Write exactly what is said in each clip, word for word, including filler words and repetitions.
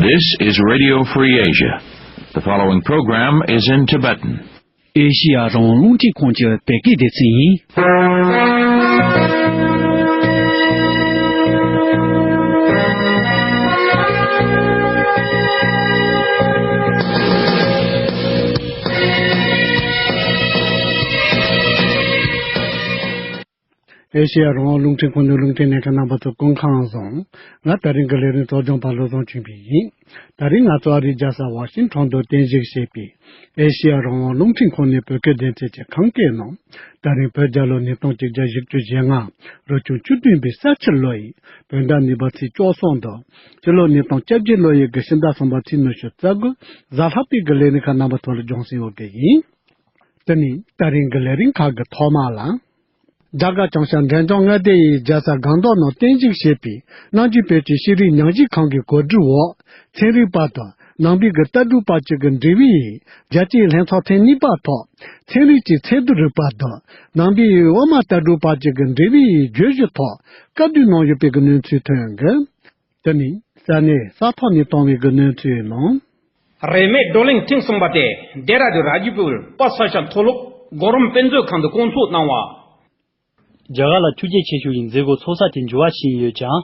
This is Radio Free Asia. The following program is in Tibetan. ཨེ་ཤི་ཡ་རང་དབང་རླུང་འཕྲིན་ཁང་གི་བོད་སྐད་སྡེ་ཚན་ཡིན། ཨེ་ཤེ་ཡ་རང་དབང་རླུང་འཕྲིན་ཁང་གི་རླུང་འཕྲིན་ལྷན་ཁང་རྣམ་པ་ཚོ་སྐུ་ཁམས་བཟང་། ང་ད་རིང་གི་ལས་རིམ་གཙོ་སྐྱོང་པ་བློ་བཟང་ཆོས་འཕེལ་ཡིན། ད་རིང་ང་ཚོ་ཨ་རིའི་རྒྱལ་ས་ཝ་ཤིང་ཊོན་དུ་རྟེན་གཞི་བྱས་པའི་ཨེ་ཤེ་ཡ་རང་དབང་རླུང་འཕྲིན་ཁང་ནས་བོད་སྐད་སྡེ་ཚན་གྱི་ཁམས་སྐད་ནང་། ད་རིང་བོད་རྒྱལ་ལོ་ཉིས་སྟོང་གཅིག་བརྒྱ་བཞི་བཅུ་ཞེ་ལྔ། རབ་བྱུང་བཅུ་བདུན་པའི་ས་ཕྱི་ལོ་ཡི་བོད་ཟླ་གཉིས་པ་ཚེས་བཅུ་གསུམ་དང་། སྤྱི་ལོ་ཉིས་སྟོང་བཅོ་བརྒྱད་ལོ་ཡི་དགུན་ཟླ་གསུམ་པ་ཚེས་ཉི་ཤུ་རྩ་དགུ། གཟའ་ལྷག་པའི་གི་ལས་རིམ་ཁག་རྣམ་པ་ཚོ་ལ་སྦྱོང་སྲིང་ཡོད་གི་ཡིན། དེ་ནི་ད་རིང་གི་ལས་རིམ་ཁག་གི་ཐོག་མ་ལ། རྒྱ་གར་བྱང་ཤར་འབྲས་ལྗོངས་མངའ་སྡེ་ཡི་རྒྱལ་ས་སྒང་ཏོག་ནང་རྟེན་གཞི་བྱས་པའི་ནམ་རྒྱུན་བོད་ཀྱི་ཤེས་རིག་ཉམས་ཞིབ་ཁང་གི་གོ་སྒྲིག་འོག་ཚན་རིག་པ་དང་ནང་པའི་གི་ལྟ་གྲུབ་པ་བཅས་ཀྱི་འབྲེལ་བའི་རྒྱལ་སྤྱིའི་ལྷན་ཚོགས་ཐེངས་གཉིས་པ་ཐོག་ཚན་རིག་གི་ཚད་བསྡུར་རིག་པ་དང་ནང་པའི་དབུ་མ་ལྟ་གྲུབ་པ་བཅས་ཀྱི་འབྲེལ་བའི་བརྗོད་གཞི་ཐོག་བཀའ་བསྡུར་གནང་ཡོད་པའི་གི་གནས་ཚུལ་ཐོན་གི། དེ་ནི་ས་གནས་ས་ཐོག་ནས་བཏང་བའི་གི་གནས་ཚུལ་ཡིན་ནོ། རིན་མེད་བགྲོ་གླེང་ཐེངས་གསུམ་པ་དེ་ལྡེ་ར་ལྡུན་ར་ཇི་པུར་པ་ས་ཤ་མཐོ་སློབ་གོ་རིམ་དཔེ་མཛོད་ཁང་དུ་བསྐོང་ཚོགས་གནང་བ། རྒྱ་གར་ལ་ཐུགས་རྗེ་ཆེ་ཞུ་ཡི་མཛད་སྒོ་འཚོགས་ས་དེ་འགྱུར་བ་ཕྱིན་ཡོད་ཀྱང་།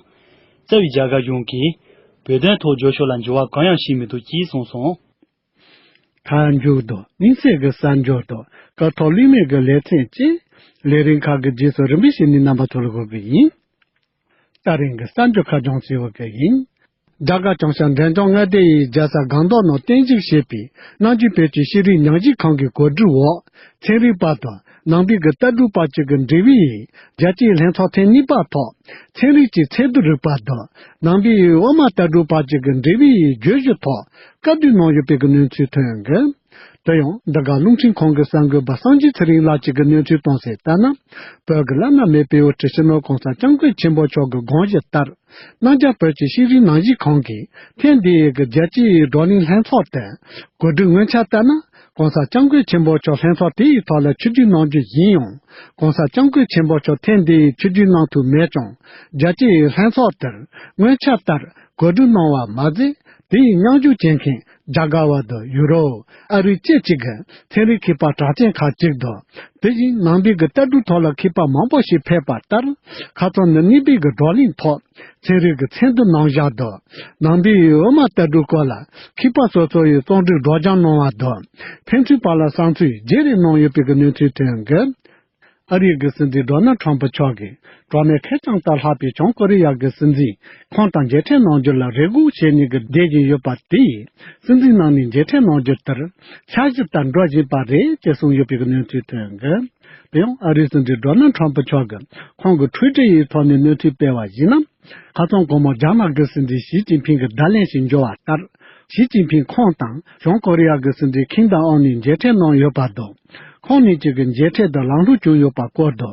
རྩ་བའི་རྒྱ་གར་གཞུང་གིས་བོད་དོན་ཐོག་བརྗོད་ཕྱོགས་ལ་འགྱུར་བ་གང་ཡང་ཕྱིན་མི་འདུག་ཅེས་གསུངས་སོང་། མཐའ་མཇུག་ཏུ་དམིགས་བསལ་གྱི་གསར་འགྱུར་དང་སྐད་ཐོག་གླེང་མོལ་གྱི་ལེ་ཚན་བཅས་ལས་རིམ་ཁག་གི་རྗེས་སུ་རིམ་པས་བྱས་ནས་རྣམ་པ་ཚོ་ལ་འགོད་ཀྱི་ཡིན། ད་རིང་གི་གསར་འགྱུར་ཁག་སྦྱོང་སྲིད་པ་གི་ཡིན། རྒྱ་གར་བྱང་ཤར་འབྲས་ལྗོངས་མངའ་སྡེ་ཡི་རྒྱལ་ས་སྒང་ཏོག་ནང་རྟེན་གཞི་བྱས་པའི་ནམ་རྒྱུན་བོད་ཀྱི་ཤེས་རིག་ཉམས་ཞིབ་ཁང་གི་གོ་སྒྲིག་འོག་ཚན་རིག་པ་དང་ནང་པའི་གི་ལྟ་གྲུབ་པ་བཅས་ཀྱི་འབྲེལ་བའི་རྒྱལ་སྤྱིའི་ལྷན་ཚོགས་ཐེངས་གཉིས་པ་ཐོག་ཚན་རིག་གི་ཚད་བསྡུར་རིག་པ་དང་ནང་པའི་དབུ་མ་ལྟ་གྲུབ་པ་བཅས་ཀྱི་འབྲེལ་བའི་བརྗོད་གཞི་ཐོག་བཀའ་བསྡུར་གནང་ཡོད་པའི་གི་གནས་ཚུལ་ཐོན་གི། དེ་ཡང་འདི་ག་རླུང་འཕྲིན་ཁང་གི་གསར་འགོད་པ་སངས་རྒྱས་ཚེ་རིང་ལགས་ཀྱིས་གི་གནས་ཚུལ་གཏོང་གསལ་ལྟར་ན། བོད་ཀྱི་བླ་ན་མེད་པའི་དབུ་ཁྲིད་སྤྱི་ནོར་༸གོང་ས་༸སྐྱབས་མགོན་ཆེན་པོ་མཆོག་གི་དགོངས་གཞི་ལྟར། རྣམ་རྒྱལ་བོད་ཀྱི་ཤེས་རིག་ནང་བཞིན་ཁང་གིས་ཐེངས་འདི་ཡི་གི་རྒྱལ་སྤྱིའི་བགྲོ་གླེང་ལྷན་ཚོགས་དེ་གོ་སྒྲིག་ངོས་འཆར་ལྟར་ན། ༸གོང་ས་༸སྐྱབས་མགོན་ཆེན་པོ་མཆོག་ལྷན་ཚོགས་དེ་ཡི་ཐོག་ལ་ཆིབས་བསྒྱུར་གནང་རྒྱུ་ཡིན་ཡང་། ༸གོང་ས་༸སྐྱབས་མགོན་ཆེན་པོ་མཆོག་ཐེངས་འདི་ཡི་ཆིབས་བསྒྱུར་གནང་ཐུབ་མེད་ཀྱང་། རྒྱལ་སྤྱིའི་ལྷན་ཚོགས་དེར་ངོས་འཆར་ལྟར་གོ་སྒྲིག་གནང་བ་མ་ཟད། དེའི་མཉམ་ཞུགས་བྱེད་མཁན་རྒྱ་གར་བ་དང་ཡུ་རོབ། ཨ་རི་བཅས་ཀྱི་གི་ཚན་རིག་མཁས་པ་གྲགས་ཅན་ཁག་ཅིག་དང་། དེ་བཞིན་ནང་པའི་གི་ལྟ་གྲུབ་ཐོག་ལ་མཁས་པ་མང་པོ་ཞིག་ཕེབས་པ་ལྟར། ཁ་སང་ནི་གཉིས་པའི་གི་བགྲོ་གླེང་ཐོག་ཚན་རིག་གི་ཚད་བསྡུར་གནང་བཞག་དང་། ནང་པའི་དབུ་མ་ལྟ་གྲུབ་སྐོར་ལ་མཁས་པ་སོ་སོ་ཡི་རྩོམ་སྒྲིག་སྒྲོག་སྦྱང་གནང་བ་དང་། ཕན་ཚུན་བར་ལ་བསམ་ཚུལ་བརྗེ་རེས་གནང་ཡོད་པའི་གི་གནས་ཚུལ་ཐོན་གི། ཨ་རིའི་གི་སྲིད་འཛིན་ཌོ་ནལ་ཊྲམ་པ་མཆོག་གིས་གྲོགས་མེད་ཁེར་རྐྱང་ལྟར་ལྷག་པའི་བྱང་ཀོ་རི་ཡ་གི་སྲིད་འཛིན་ཁོང་དང་མཇལ་འཕྲད་གནང་རྒྱུ་ལ་རེ་སྒུག་བྱས་ནས་གི་བསྡད་བཞིན་ཡོད་པ་དེས། སྲིད་འཛིན་རྣམ་གཉིས་མཇལ་འཕྲད་གནང་རྒྱུ་ལྟར་འཆར་གཞི་ལྟར་འགྲོ་བཞིན་པ་རེད་ཅེས་གསུངས་ཡོད་པའི་གནས་ཚུལ་ཐོན་གི། དེ་ཡང་ཨ་རིའི་སྲིད་འཛིན་ཌོ་ནལ་ཊྲམ་པ་མཆོག་གིས་ཁོང་གི་ཊུའི་ཊར་ཡི་ཐོག་ནས་གནས་ཚུལ་སྤེལ་བ་ཡིན་ན། ཁ་སང་དགོང་མོ་རྒྱ་ནག་གི་སྲིད་འཛིན་ཞི་ཅིན་ཕིང་གི་བརྡ་ལན་ཞིག་འབྱོར་བ་ལྟར། ཞི་ཅིན་ཕིང་ཁོང་དང་བྱང་ཀོ་རི་ཡ་གི་སྲིད་འཛིན་ཁིམ་ཏང་ཨོན་གཉིས་མཇལ་འཕྲད་གནང་ཡོད་པ་དང་། ཁོང་གཉིས་ཀྱི་གི་མཇལ་འཕྲད་དུ་ལམ་ལྷོང་བྱུང་ཡོད་པ་སྐོར་དུ།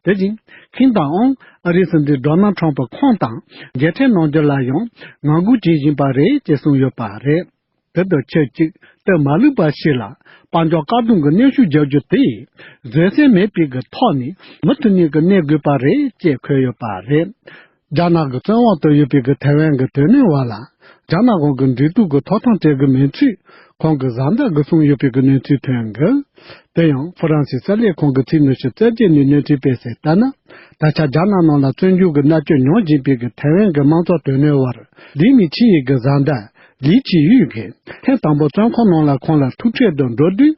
དེ་བཞིན་ཁིམ་ཏང་ཨོན་ཨ་རིའི་སྲིད་འཛིན་ཌོ་ནལ་ཊྲམ་པ་ཁོང་དང་མཇལ་འཕྲད་གནང་རྒྱུ་ལ་ཡང་ངང་སྒུག་བྱེད་བཞིན་པ་རེད་ཅེས་གསུངས་ཡོད་པ་རེད། དེ་དང་ཆབས་ཅིག་སྟབས་མ་ལེགས་པ་ཞིག་ལ་དཔལ་འབྱོར་བཀག་སྡོམ་གྱི་གནོན་ཤུགས་རྒྱག་རྒྱུ་དེས་བཟོད་བསྲན་མེད་པའི་གི་ཐོག་ནས་མུ་མཐུད་ནས་གི་གནས་དགོས་པ་རེད་ཅེས་འཁོད་ཡོད་པ་རེད། རྒྱ་ནག་གི་བཙོན་འོག་ཏུ་ཡོད་པའི་གི་ཐའེ་ཝན་གི་དོན་གནད་བར་ལ་རྒྱ་ནག་གཞུང་གི་འབྲེལ་གཏུག་གི་ཐོབ་ཐང་སྤྲད་གི་མེད་ཚུལ་ཁོང་གི་བཟའ་ཟླ་གི་གསུངས་ཡོད་པའི་གི་གནས་ཚུལ་ཐོན་གི། དེ་ཡང་ཧྥ་རན་སིའི་གསར་ལས་ཁང་གི་ཚིག་ཉི་ཤུ་རྩ་བརྒྱད་ནས་གནས་ཚུལ་སྤེལ་གསལ་ལྟར་ན། ད་ཆ་རྒྱ་ནག་ནང་ལ་བཙོན་འཇུག་གི་མནར་གཅོད་མྱོང་བཞིན་པའི་གི་ཐའེ་ཝན་གི་དམངས་གཙོ་དོན་གནད་བར་ལི་མི་ཆི་ཡི་གི་བཟའ་ཟླ། ལི་ཆི་ཡུས་ཀྱིས་ཐེངས་དང་པོ་བཙོན་ཁང་ནང་ལ་ཁོང་ལ་ཐུག་འཕྲད་དུ་འགྲོ་དུས།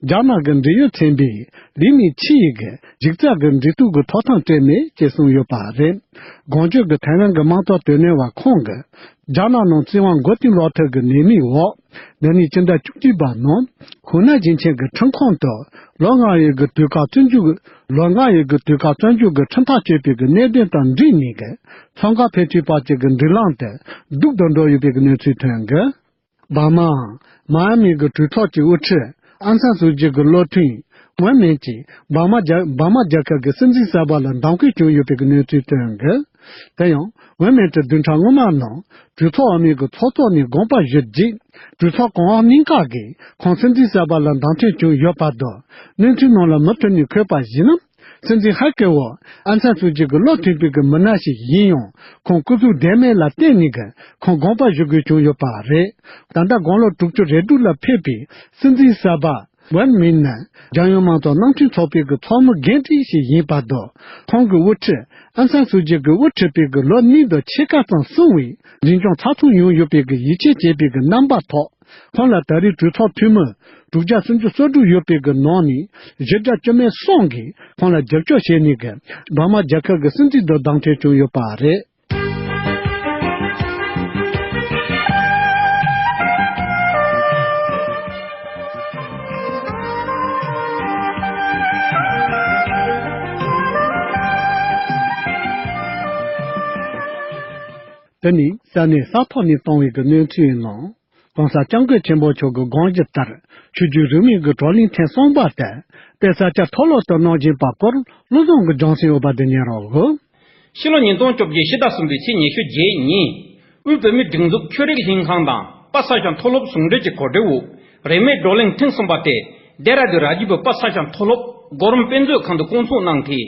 རྒྱ་ནག་གི་འབྲེལ་ཡོད་ཚན་པས་ལི་མི་ཆི་ཡི་གི་གཞི་རྩ་གི་འབྲེལ་གཏུག་གི་ཐོབ་ཐང་སྤྲད་མེད་ཅེས་གསུངས་ཡོད་པ་རེད། གོང་བརྗོད་ཀྱི་ཐའེ་ཝན་གྱི་དམངས་གཙོ་དོན་གནད་བ་ཁོང་གིས། རྒྱ་ནག་ནང་བཙན་དབང་མགོ་རྟིང་སློག་ཐབས་ཀྱི་ནུས་མེད་འོག་འདི་ནས་སྤྱི་ཟླ་བཅུ་གཅིག་པ་ནང་ཧུའུ་ནན་ཞིང་ཆེན་གྱི་ཁྲིམས་ཁང་དུ་ལོ་ལྔ་ཡི་གི་དུས་བཀག་བཙོན་འཇུག་ལོ་ལྔ་ཡི་གི་དུས་བཀག་བཙོན་འཇུག་གི་ཁྲིམས་ཐག་གཅོད་པའི་གི་གནད་དོན་དང་འབྲེལ་ནས་གི་ཚོང་ཁང་ཕན་ཚུན་བར་གྱི་གི་སྒྲིག་ལམ་དེ་སྡུག་ཏུ་འགྲོ་ཡོད་པའི་གི་གནས་ཚུལ་ཐོན་གི། འབར་མ། མ་ཨ་མི་གི་གྲོས་ཚོགས་ཀྱི་དབུ་ཁྲིད་ཨང་སན་སུའུ་ཅི་གི་བློ་མཐུན་ཝུན་མིན་གྱིས་འབར་མ་རྒྱལ་འབར་མ་རྒྱལ་ཁབ་ཀྱི་སྲིད་འཛིན་གསར་པ་ལ་གདམ་འཁོད་བྱུང་ཡོད་པའི་གི་གནས་ཚུལ་ཐོན་གི། དེ་ཡང་ཝུན་མིན་གྱིས་བདུན་ཕྲག་སྔོན་མ་ནང་གྲོས་ཚོགས་འོག་མའི་གི་ཚོགས་གཙོ་ནས་དགོངས་པ་ཞུས་རྗེས་གྲོས་ཚོགས་གོང་འོག་གཉིས་ཀ་གིས་ཁོང་སྲིད་འཛིན་གསར་པ་ལ་གདམ་འཐོན་བྱུང་ཡོད་པ་དང་གནས་ཚུལ་ནང་ལ་མུ་མཐུད་ནས་འཁོད་པ་ཡིན་ན། སྲིད་འཛིན་ཧ་ཀེ་བོ་ཨན་སན་སུ་ཅི་གི་བློ་མཐུན་པའི་གི་མི་སྣ་ཞིག་ཡིན་ཡང་ཁོང་སྐུ་གཟུགས་བདེ་མེད་ལ་བརྟེན་ནས་གི་ཁོང་དགོངས་པ་ཞུ་དགོས་བྱུང་ཡོད་པ་རེད། ད་ལྟ་དགུང་ལོ་དྲུག་ཅུ་རེ་དྲུག་ལ་ཕེབས་པའི་སྲིད་འཛིན་གསར་པ་ཝན་མིན་ནི་རྒྱལ་ཡོངས་མང་གཙོ་རླུང་འཕྲིན་ཚོགས་པའི་གི་ཚོགས་མི་འགན་འཁྲི་ཞིག་ཡིན་པ་དང་ཁོང་གི་དབུ་ཁྲིད་ཨན་སན་སུ་ཅི་གི་དབུ་ཁྲིད་པའི་གི་ལོ་གཉིས་དང་ཕྱེད་ཀ་ཙམ་སོང་བའི་འཛིན་སྐྱོང་ཚགས་ཚུད་ཡོང་ཡོད་པའི་གི་ཡིད་ཆེས་བྱེད་པའི་གི་རྣམ་པ་ཐོག་ཁོང་ལ་ད་རེས་གྲོས་ཚོགས་འཐུས་མི་དྲུག་བརྒྱ་སུམ་ཅུ་སོ་དྲུག་ཡོད་པའི་གི་ནང་ནས་བཞི་བརྒྱ་བཅུ་མེད་གསུམ་གིས་ཁོང་ལ་རྒྱབ་སྐྱོར་བྱས་ནས་གི་འབར་མ་རྒྱལ་ཁབ་ཀྱི་སྲིད་འཛིན་དུ་གདན་འདྲེན་བྱུང་ཡོད་པ་རེད། དེ་ནི་ས་གནས་ས་ཐོག་ནས་བཏང་བའི་གི་གནས་ཚུལ་ཡིན་ནོ། ༸གོང་ས་༸སྐྱབས་མགོན་ཆེན་པོ་མཆོག་གི་དགོངས་གཞི་ལྟར་ཆོས་བརྒྱུད་རིས་མེད་ཀྱི་བགྲོ་གླེང་ཐེངས་གསུམ་པ་དེ་དཔལ་ས་སྐྱ་མཐོ་སློབ་ཏུ་གནང་བཞིན་པ་སྐོར་བློ་བཟང་གིས་སྦྱོང་སྲིད་ཡོད་པ་དེ་ཉན་རོགས། ཕྱི་ལོ་ཉིས་སྟོང་བཅོ་བརྒྱད་ཕྱི་ཟླ་གསུམ་པའི་ཚེས་ཉི་ཤུ་རྗེས་ཉིན། དབུས་བོད་མིའི་སྒྲིག་འཛུགས་ཆོས་རིག་ལྷན་ཁང་དང་དཔལ་ས་སྐྱ་མཐོ་སློབ་ཟུང་འབྲེལ་གྱི་གོ་སྒྲིག་འོག་རིས་མེད་བགྲོ་གླེང་ཐེངས་གསུམ་པ་དེ་ལྡེ་ར་ལྡུན་ར་ཇི་བ་དཔལ་ས་སྐྱ་མཐོ་སློབ་གོ་རིམ་དཔེ་མཛོད་ཁང་དུ་བསྐོང་ཚོགས་གནང་སྟེ།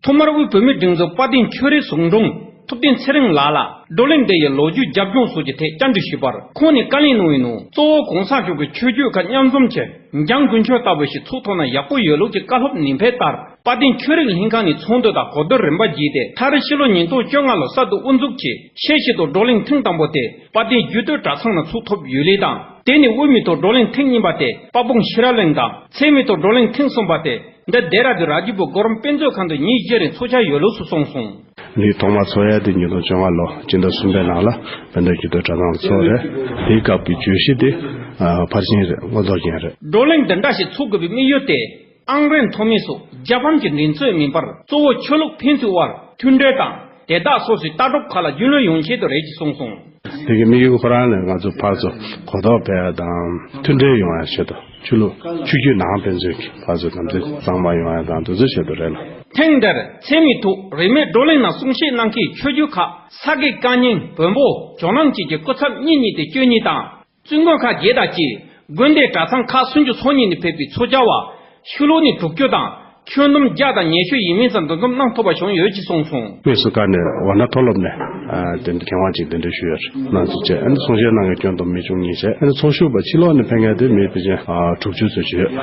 ཐོག་མར་དབུས་བོད་མིའི་སྒྲིག་འཛུགས་དཔལ་ལྡན་ཆོས་རིག་ཟུང་དྲུང་ཐུབ་བསྟན་ཚེ་རིང་ལགས་ལ་བགྲོ་གླེང་འདི་ཡི་ལོ་རྒྱུས་རྒྱབ་ལྗོངས་སོགས་ཀྱི་ཐད་བཅར་འདྲི་ཞུས་པར། ཁོང་ནས་བཀའ་ལན་གནང་བའི་ནང་གཙོ་བོ་གོང་ས་མཆོག་གིས་ཆོས་བརྒྱུད་ཁག་མཉམ་འཛོམས་ཀྱི་འཇང་དགུན་ཆོས་ལྟ་བུ་ཞིག་ཚུགས་ཐུབ་ན་ཡག་པོ་ཡོད་ལུགས་ཀྱི་བཀའ་སློབ་ནན་པའི་ལྟར། དཔལ་ལྡན་ཆོས་རིག་ལྷན་ཁང་ནས་ཚོགས་འདུ་དང་གོ་བསྡུར་རིམ་པ་བརྒྱུད་དེ། མཐར་ཕྱི་ལོ་ཉིས་སྟོང་བཅོ་ལྔ་ལོར་གསར་དུ་དབུ་འཛུགས་ཀྱིས་ཤེས་བཞིན་དུ་བགྲོ་གླེང་ཐེངས་དང་པོ་དེ་དཔལ་ལྡན་རྒྱུད་སྟོད་གྲྭ་ཚང་ནང་ཚུགས་ཐུབ་ཡོད་ལུགས་དང་། དེ་ནས་དབུ་མེད་དུ་བགྲོ་གླེང་ཐེངས་གཉིས་པ་དེ་དཔལ་སྤུངས་ཤེས་རབ་གླིང་དང་། ཚེགས་མེད་དུ་བགྲོ་གླེང་ཐེངས་གསུམ་པ་དེ་འདི་ལྡེ་ར་ལྡུན་ར་ཇི་བ་གོ་རིམ་དཔེ་མཛོད་ཁང་དུ་ཉིན་བཞི་རིང་ཚོགས་འཆར་ཡོད་ལུགས་སུ་གསུངས་སོང་། འདི་ཐོག་མར་ཚོགས་ཡ་དེ་ཉིས་སྟོང་བཅོ་ལྔ་ལོ་སྤྱི་ཟླ་གསུམ་པའི་ནང་ལ་དཔལ་ལྡན་རྒྱུད་སྟོད་གྲྭ་ཚང་ལ་ཚོགས་རེད། དེའི་སྐབས་ཀྱི་བརྗོད་གཞི་དེ་ཨ་ཕར་ཕྱིན་རེད། མངོན་རྟོགས་རྒྱན་རེད། བགྲོ་གླེང་འདི་འདྲ་ཞིག་ཚོགས་དགོས་པའི་དམིགས་ཡུལ་དེ། ཨང་རིམ་མཐོ་དམན་སོགས་རྒྱལ་ཕམ་གྱི་འགྲན་རྩོད་མིན་པར། གཙོ་བོ་ཆོས་ལུགས་ཕན་ཚུན་དབར་མཐུན་སྒྲིལ་དང་། དེ་དག་སོ་སོའི་ལྟ་གྲུབ་ཁག་ལ་རྒྱུས་ལོན་ཡོང་ཆེད་དུ་རེད་ཅེས་གསུངས་སོང་། དེ་གི་དམིགས་ཡུལ་ཁོ་རང་ནི་ང་ཚོ་ཕར་ཚུར་གོ་རྟོགས་སྤེལ་ཡ་དང་མཐུན་སྒྲིལ་ཡོང་ཡ་ཆེད་དུ། ཆོས་ལུགས་ཆོས་བརྒྱུད་ནང་ཕན་ཚུན་གྱི་ཕར་ཚུར་དམ་ཚིག་གཙང་མ་ཡོང་ཡ་དང་དེ་ཚོའི་ཆེད་དུ་རེད་ལ། ཐེངས་འདིར་ཚེགས་མེད་དུ་རིས་མེད་བགྲོ་གླེང་ནང་གསུང་བཤད་གནང་མཁན་ཆོས་བརྒྱུད་ཁག་ས་དགེ། བཀའ་རྙིང་། བོན་པོ། ཇོ་ནང་བཅས་ཀྱི་སྐུ་ཚབ་གཉིས་གཉིས་ཏེ་བཅུ་གཉིས་དང་། བཙུན་དགོན་ཁག་བརྒྱད་དང་བཅས་དགོན་སྡེ་གྲྭ་ཚང་ཁག་སུམ་ཅུ་སོ་གཉིས་ནས་ཕེབས་པའི་ཚོགས་བཅར་བ་ཕྱི་ལོགས་ནས་དྲུག་ཅུ་དང་། ཁྱོན་བསྡོམས་བརྒྱ་དང་ཉི་ཤུ་ཡས་མས་ཙམ་འདུ་འཛོམས་གནང་ཐུབ་པ་བྱུང་ཡོད་ཅེས་གསུངས་སོང་། དངོས་སུ་བཀའ་ནས་ཝཱ་ཎ་མཐོ་སློབ་ནས་ཨ་དེ་འདྲ་མཁས་དབང་ཅིག་གདན་འདྲེན་ཞུས་ཡོད་རེད། གནང་ཚུལ་བཅས་ཨ་ནི་གསུང་བཤད་གནང་མཁན་སྐྱོན་དུ་མི་བྱུང་ཉེས་བྱས། ཨ་ནི་ཚོགས་ཞུགས་པ་ཕྱི་ལོགས་ནས་ཕེབས་མཁན་དེ་མི་ཕལ་ཆེར་ཨ་དྲུག་ཅུ་ཙམ་ཞིག་ཡོད།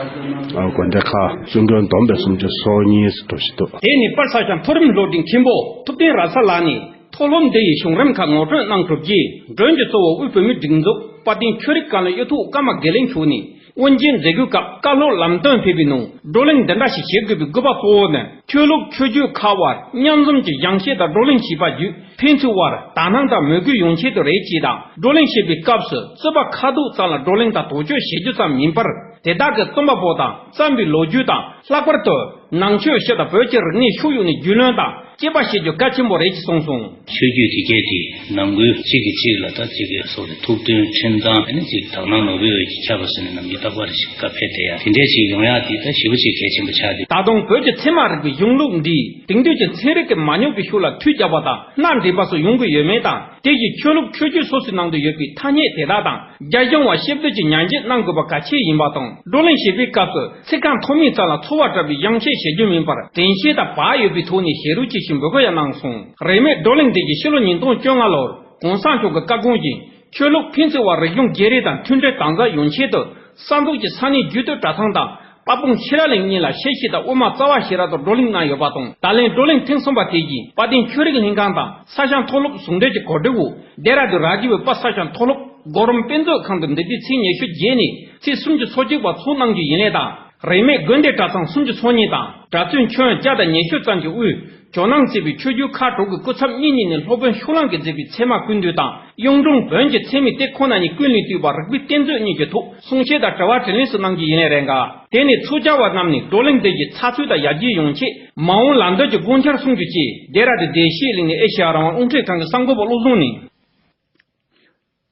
ཨ་དགོན་སྡེ་ཁག་བཙུན་དགོན་བསྡོམས་པས་སུམ་ཅུ་སོ་གཉིས་སུ་འགྲོ་བཞིན་འདུག། དེ་ནི་དཔལ་ས་སྐྱ་མཐོ་རིམ་སློབ་འབྲིང་མཁན་པོ་ཐུབ་བསྟན་ར་ས་ལགས་ནས། མཐོ་སློབ་འདི་ཡི་བྱུང་རིམ་ཁག་ངོ་སྤྲོད་གནང་གྲུབ་རྗེས། མགྲོན་གྱི་གཙོ་བོ་དབུས་བོད་མིའི་སྒྲིག་འཛུགས་དཔལ་ལྡན་ཆོས་རིག་བཀའ་བློན་གཡུ་ཐོག་ཀརྨ་དགེ་ལེགས་མཆོག་ནས་དབུ་འབྱེད་མཛད་སྒོའི་སྐབས་བཀའ་སློབ་ལམ་སྟོན་ཕེབས་པའི་ནང་། བགྲོ་གླེང་འདི་འདྲ་ཞིག་བྱེད་དགོས་པའི་དགོས་པ་གཙོ་བོ་ནི། ཆོས་ལུགས་ཆོས་བརྒྱུད་ཁག་དབར་མཉམ་འཛོམས་ཀྱི་བཞེངས་བཤད་དང་བགྲོ་གླེང་བྱས་པ་བརྒྱུད། ཕན་ཚུན་དབར་དག་སྣང་དང་མོས་གུས་ཡོང་ཆེད་དུ་རེད་ཅེས་དང་། བགྲོ་གླེང་བྱེད་པའི་སྐབས་སུ་རྩོད་པ་ཁ་ཐུག་ཙམ་ལ་བགྲོ་གླེང་དང་དོགས་གཅོད་བྱེད་རྒྱུ་ཙམ་མིན་པར། དེ་དག་གི་རྩོམ་པ་པོ་དང་བརྩམས་པའི་ལོ་རྒྱུས་དང་། ལྷག་པར་དུ་ནང་ཆོས་སྤྱི་དང་བོད་ཀྱི་རིག་གནས་ཤུགས་ཡོད་ནས་རྒྱུས་ལོན་དང་དཔྱད་པ་བྱེད་རྒྱུ་གལ་ཆེན་པོ་རེད་ཅེས་གསུངས་སོང་། ཆོས་བརྒྱུད་དེ་གའི་དེ་ནང་ཁུལ་གཅིག་གིས་གཅིག་ལ་ད་གཅིག་གི་སོགས་ཀྱི་ཐུགས་མཐུན་ཁྲིམས་གཙང་ཨ་ནི་གཅིག་དག་སྣང་ནོར་བུའི་འོད་ཀྱིས་ཁྱབ་པ་ཟེར་ནས་ནམ་རྒྱུན་རྟག་པར་ཞིག་བཀའ་ཕེབས་བསྡད་ཡ་དེ་འདྲས་ཞིག་ཡོང་ཡ་དེ་ད་ཞེ་པོ་ཅིག་གལ་ཆེན་པོ་ཆགས་ཏེ། ད་དུང་བོད་ཀྱི་ཚད་མ་རིག་པའི་གཞུང་ལུགས་འདིས་དེང་དུས་ཀྱི་ཚན་རིག་གི་མ་ཉམས་པའི་ཤུགས་ལ་མཐུད་རྒྱག་པ་དང་སྣ་འདྲེན་པ་སོགས་ཡོང་གི་ཡོད་མེད་དང་། དེ་བཞིན་ཆོས་ལུགས་ཆོས་བརྒྱུད་སོ་སོའི་ནང་དུ་ཡོད་པའི་ཐ་སྙད་དེ་དག་དང་། རྒྱ་གཞུང་བ་ཞེ་བདུན་གྱི་ཉམས་བཞེས་གནང་དགོས་པ་གལ་ཆེ་ཡིན་པ་དང་། བགྲོ་གླེང་བྱེད་པའི་སྐབས་སུ་ཚིག་རྐང་མཐོ་དམན་ཙམ་ལ་ཚོར་བ་འཁྲབ་པའི་བཞེངས་བཤད་བྱེད་རྒྱུ་མིན་པར། དྲན་ཤེས་དང་བག་ཡོད་པའི་ཐོག་ནས་བྱེད་རོགས་ཅེས་ཞུ་འབོད་སྐུལ་ཡང་གནང་སོང་། རིས་མེད་བགྲོ་གླེང་འདི་ཡིས་ཕྱི་ལོ་ཉིས་སྟོང་བཅོ་ལྔ་ལོར་གོང་ས་མཆོག་གི་བཀའ་དགོངས་བཞིན་ཆོས་ལུགས་ཕན་ཚུན་དབར་རིག་གཞུང་བརྗེ་རེས་དང་མཐུན་སྒྲིལ་དམ་ཟབ་ཡོང་ཆེད་དུ་ས་མདོ་གི་ས་གནས་རྒྱུད་སྟོད་གྲྭ་ཚང་དང་། དཔལ་སྤུངས་ཤེས་རབ་གླིང་གཉིས་ལ་ཤེས་བཞིན་དང་དབུ་མ་རྩ་བ་ཤེས་རབ་ཏུ་བགྲོ་གླེང་གནང་ཡོད་པ་དང་། ད་ལན་བགྲོ་གླེང་ཐེངས་གསུམ་པ་དེ་བཞིན་དཔལ་ལྡན་ཆོས་རིག་ལྷན་ཁང་དང་ས་སྐྱ་མཐོ་སློབ་ཟུང་འབྲེལ་གྱི་གོ་སྒྲིག་འོག་ལྡེ་ར་ལྡུན་ར་ཇི་བའི་དཔལ་ས་སྐྱ་མཐོ་སློབ་གོ་རིམ་དཔེ་མཛོད་ཁང་དུ་འདི་ཟླའི་ཚེས་ཉི་ཤུ་བརྒྱད་ནས་ཚེས་སུམ་ཅུ་སོ་གཅིག་བར་ཚོགས་གནང་རྒྱུ་ཡིན་ལེ་དང་། རིས་མེད་དགོན་སྡེ་གྲྭ་ཚང་སུམ་ཅུ་སོ་གཉིས་དང་གྲྭ་བཙུན་ཁྱོན་བརྒྱ་དང་ཉི་ཤུ་ཙམ་གྱི་དབུས། ཇོ་ནང་གཙོས་པའི་ཆོས་བརྒྱུད་ཁག་དྲུག་གི་སྐུ་ཚབ་གཉིས་གཉིས་ནས་སློབ་དཔོན་ཕྱོགས་གླང་གིས་མཛད་པའི་ཚད་མ་ཀུན་བཏུས་དང་། གཡུང་དྲུང་བོན་གྱི་ཚད་མའི་དེ་ཁོ་ན་ཉིད་ཀུན་ལས་བཏུས་པ་རིག་པའི་གཏེར་མཛོད་གཉིས་ཀྱི་ཐོག་གསུང་བཤད་དང་དྲི་བ་དྲིས་ལན་སོགས་གནང་རྒྱུ་ཡིན་ལེ་རེད་འགའ། དེ་ནས་ཚོགས་བཅར་བ་རྣམས་ནས་བགྲོ་གླེང་འདི་ཡི་ཚགས་ཚུད་དང་ཡར་རྒྱས་ཡོང་ཆེད་མ་འོངས་ལམ་སྟོན་གྱི་དགོངས་འཆར་གསུང་རྒྱུ་བཅས་ལྡེ་ར་ལྡུན་བདེ་སྐྱིད་གླིང་ནས་ཨེ་ཤེ་ཡ་རང་དབང་རླུང་འཕྲིན་ཁང་གི་གསར་འགོད་པ་བློ་བཟང་ནས།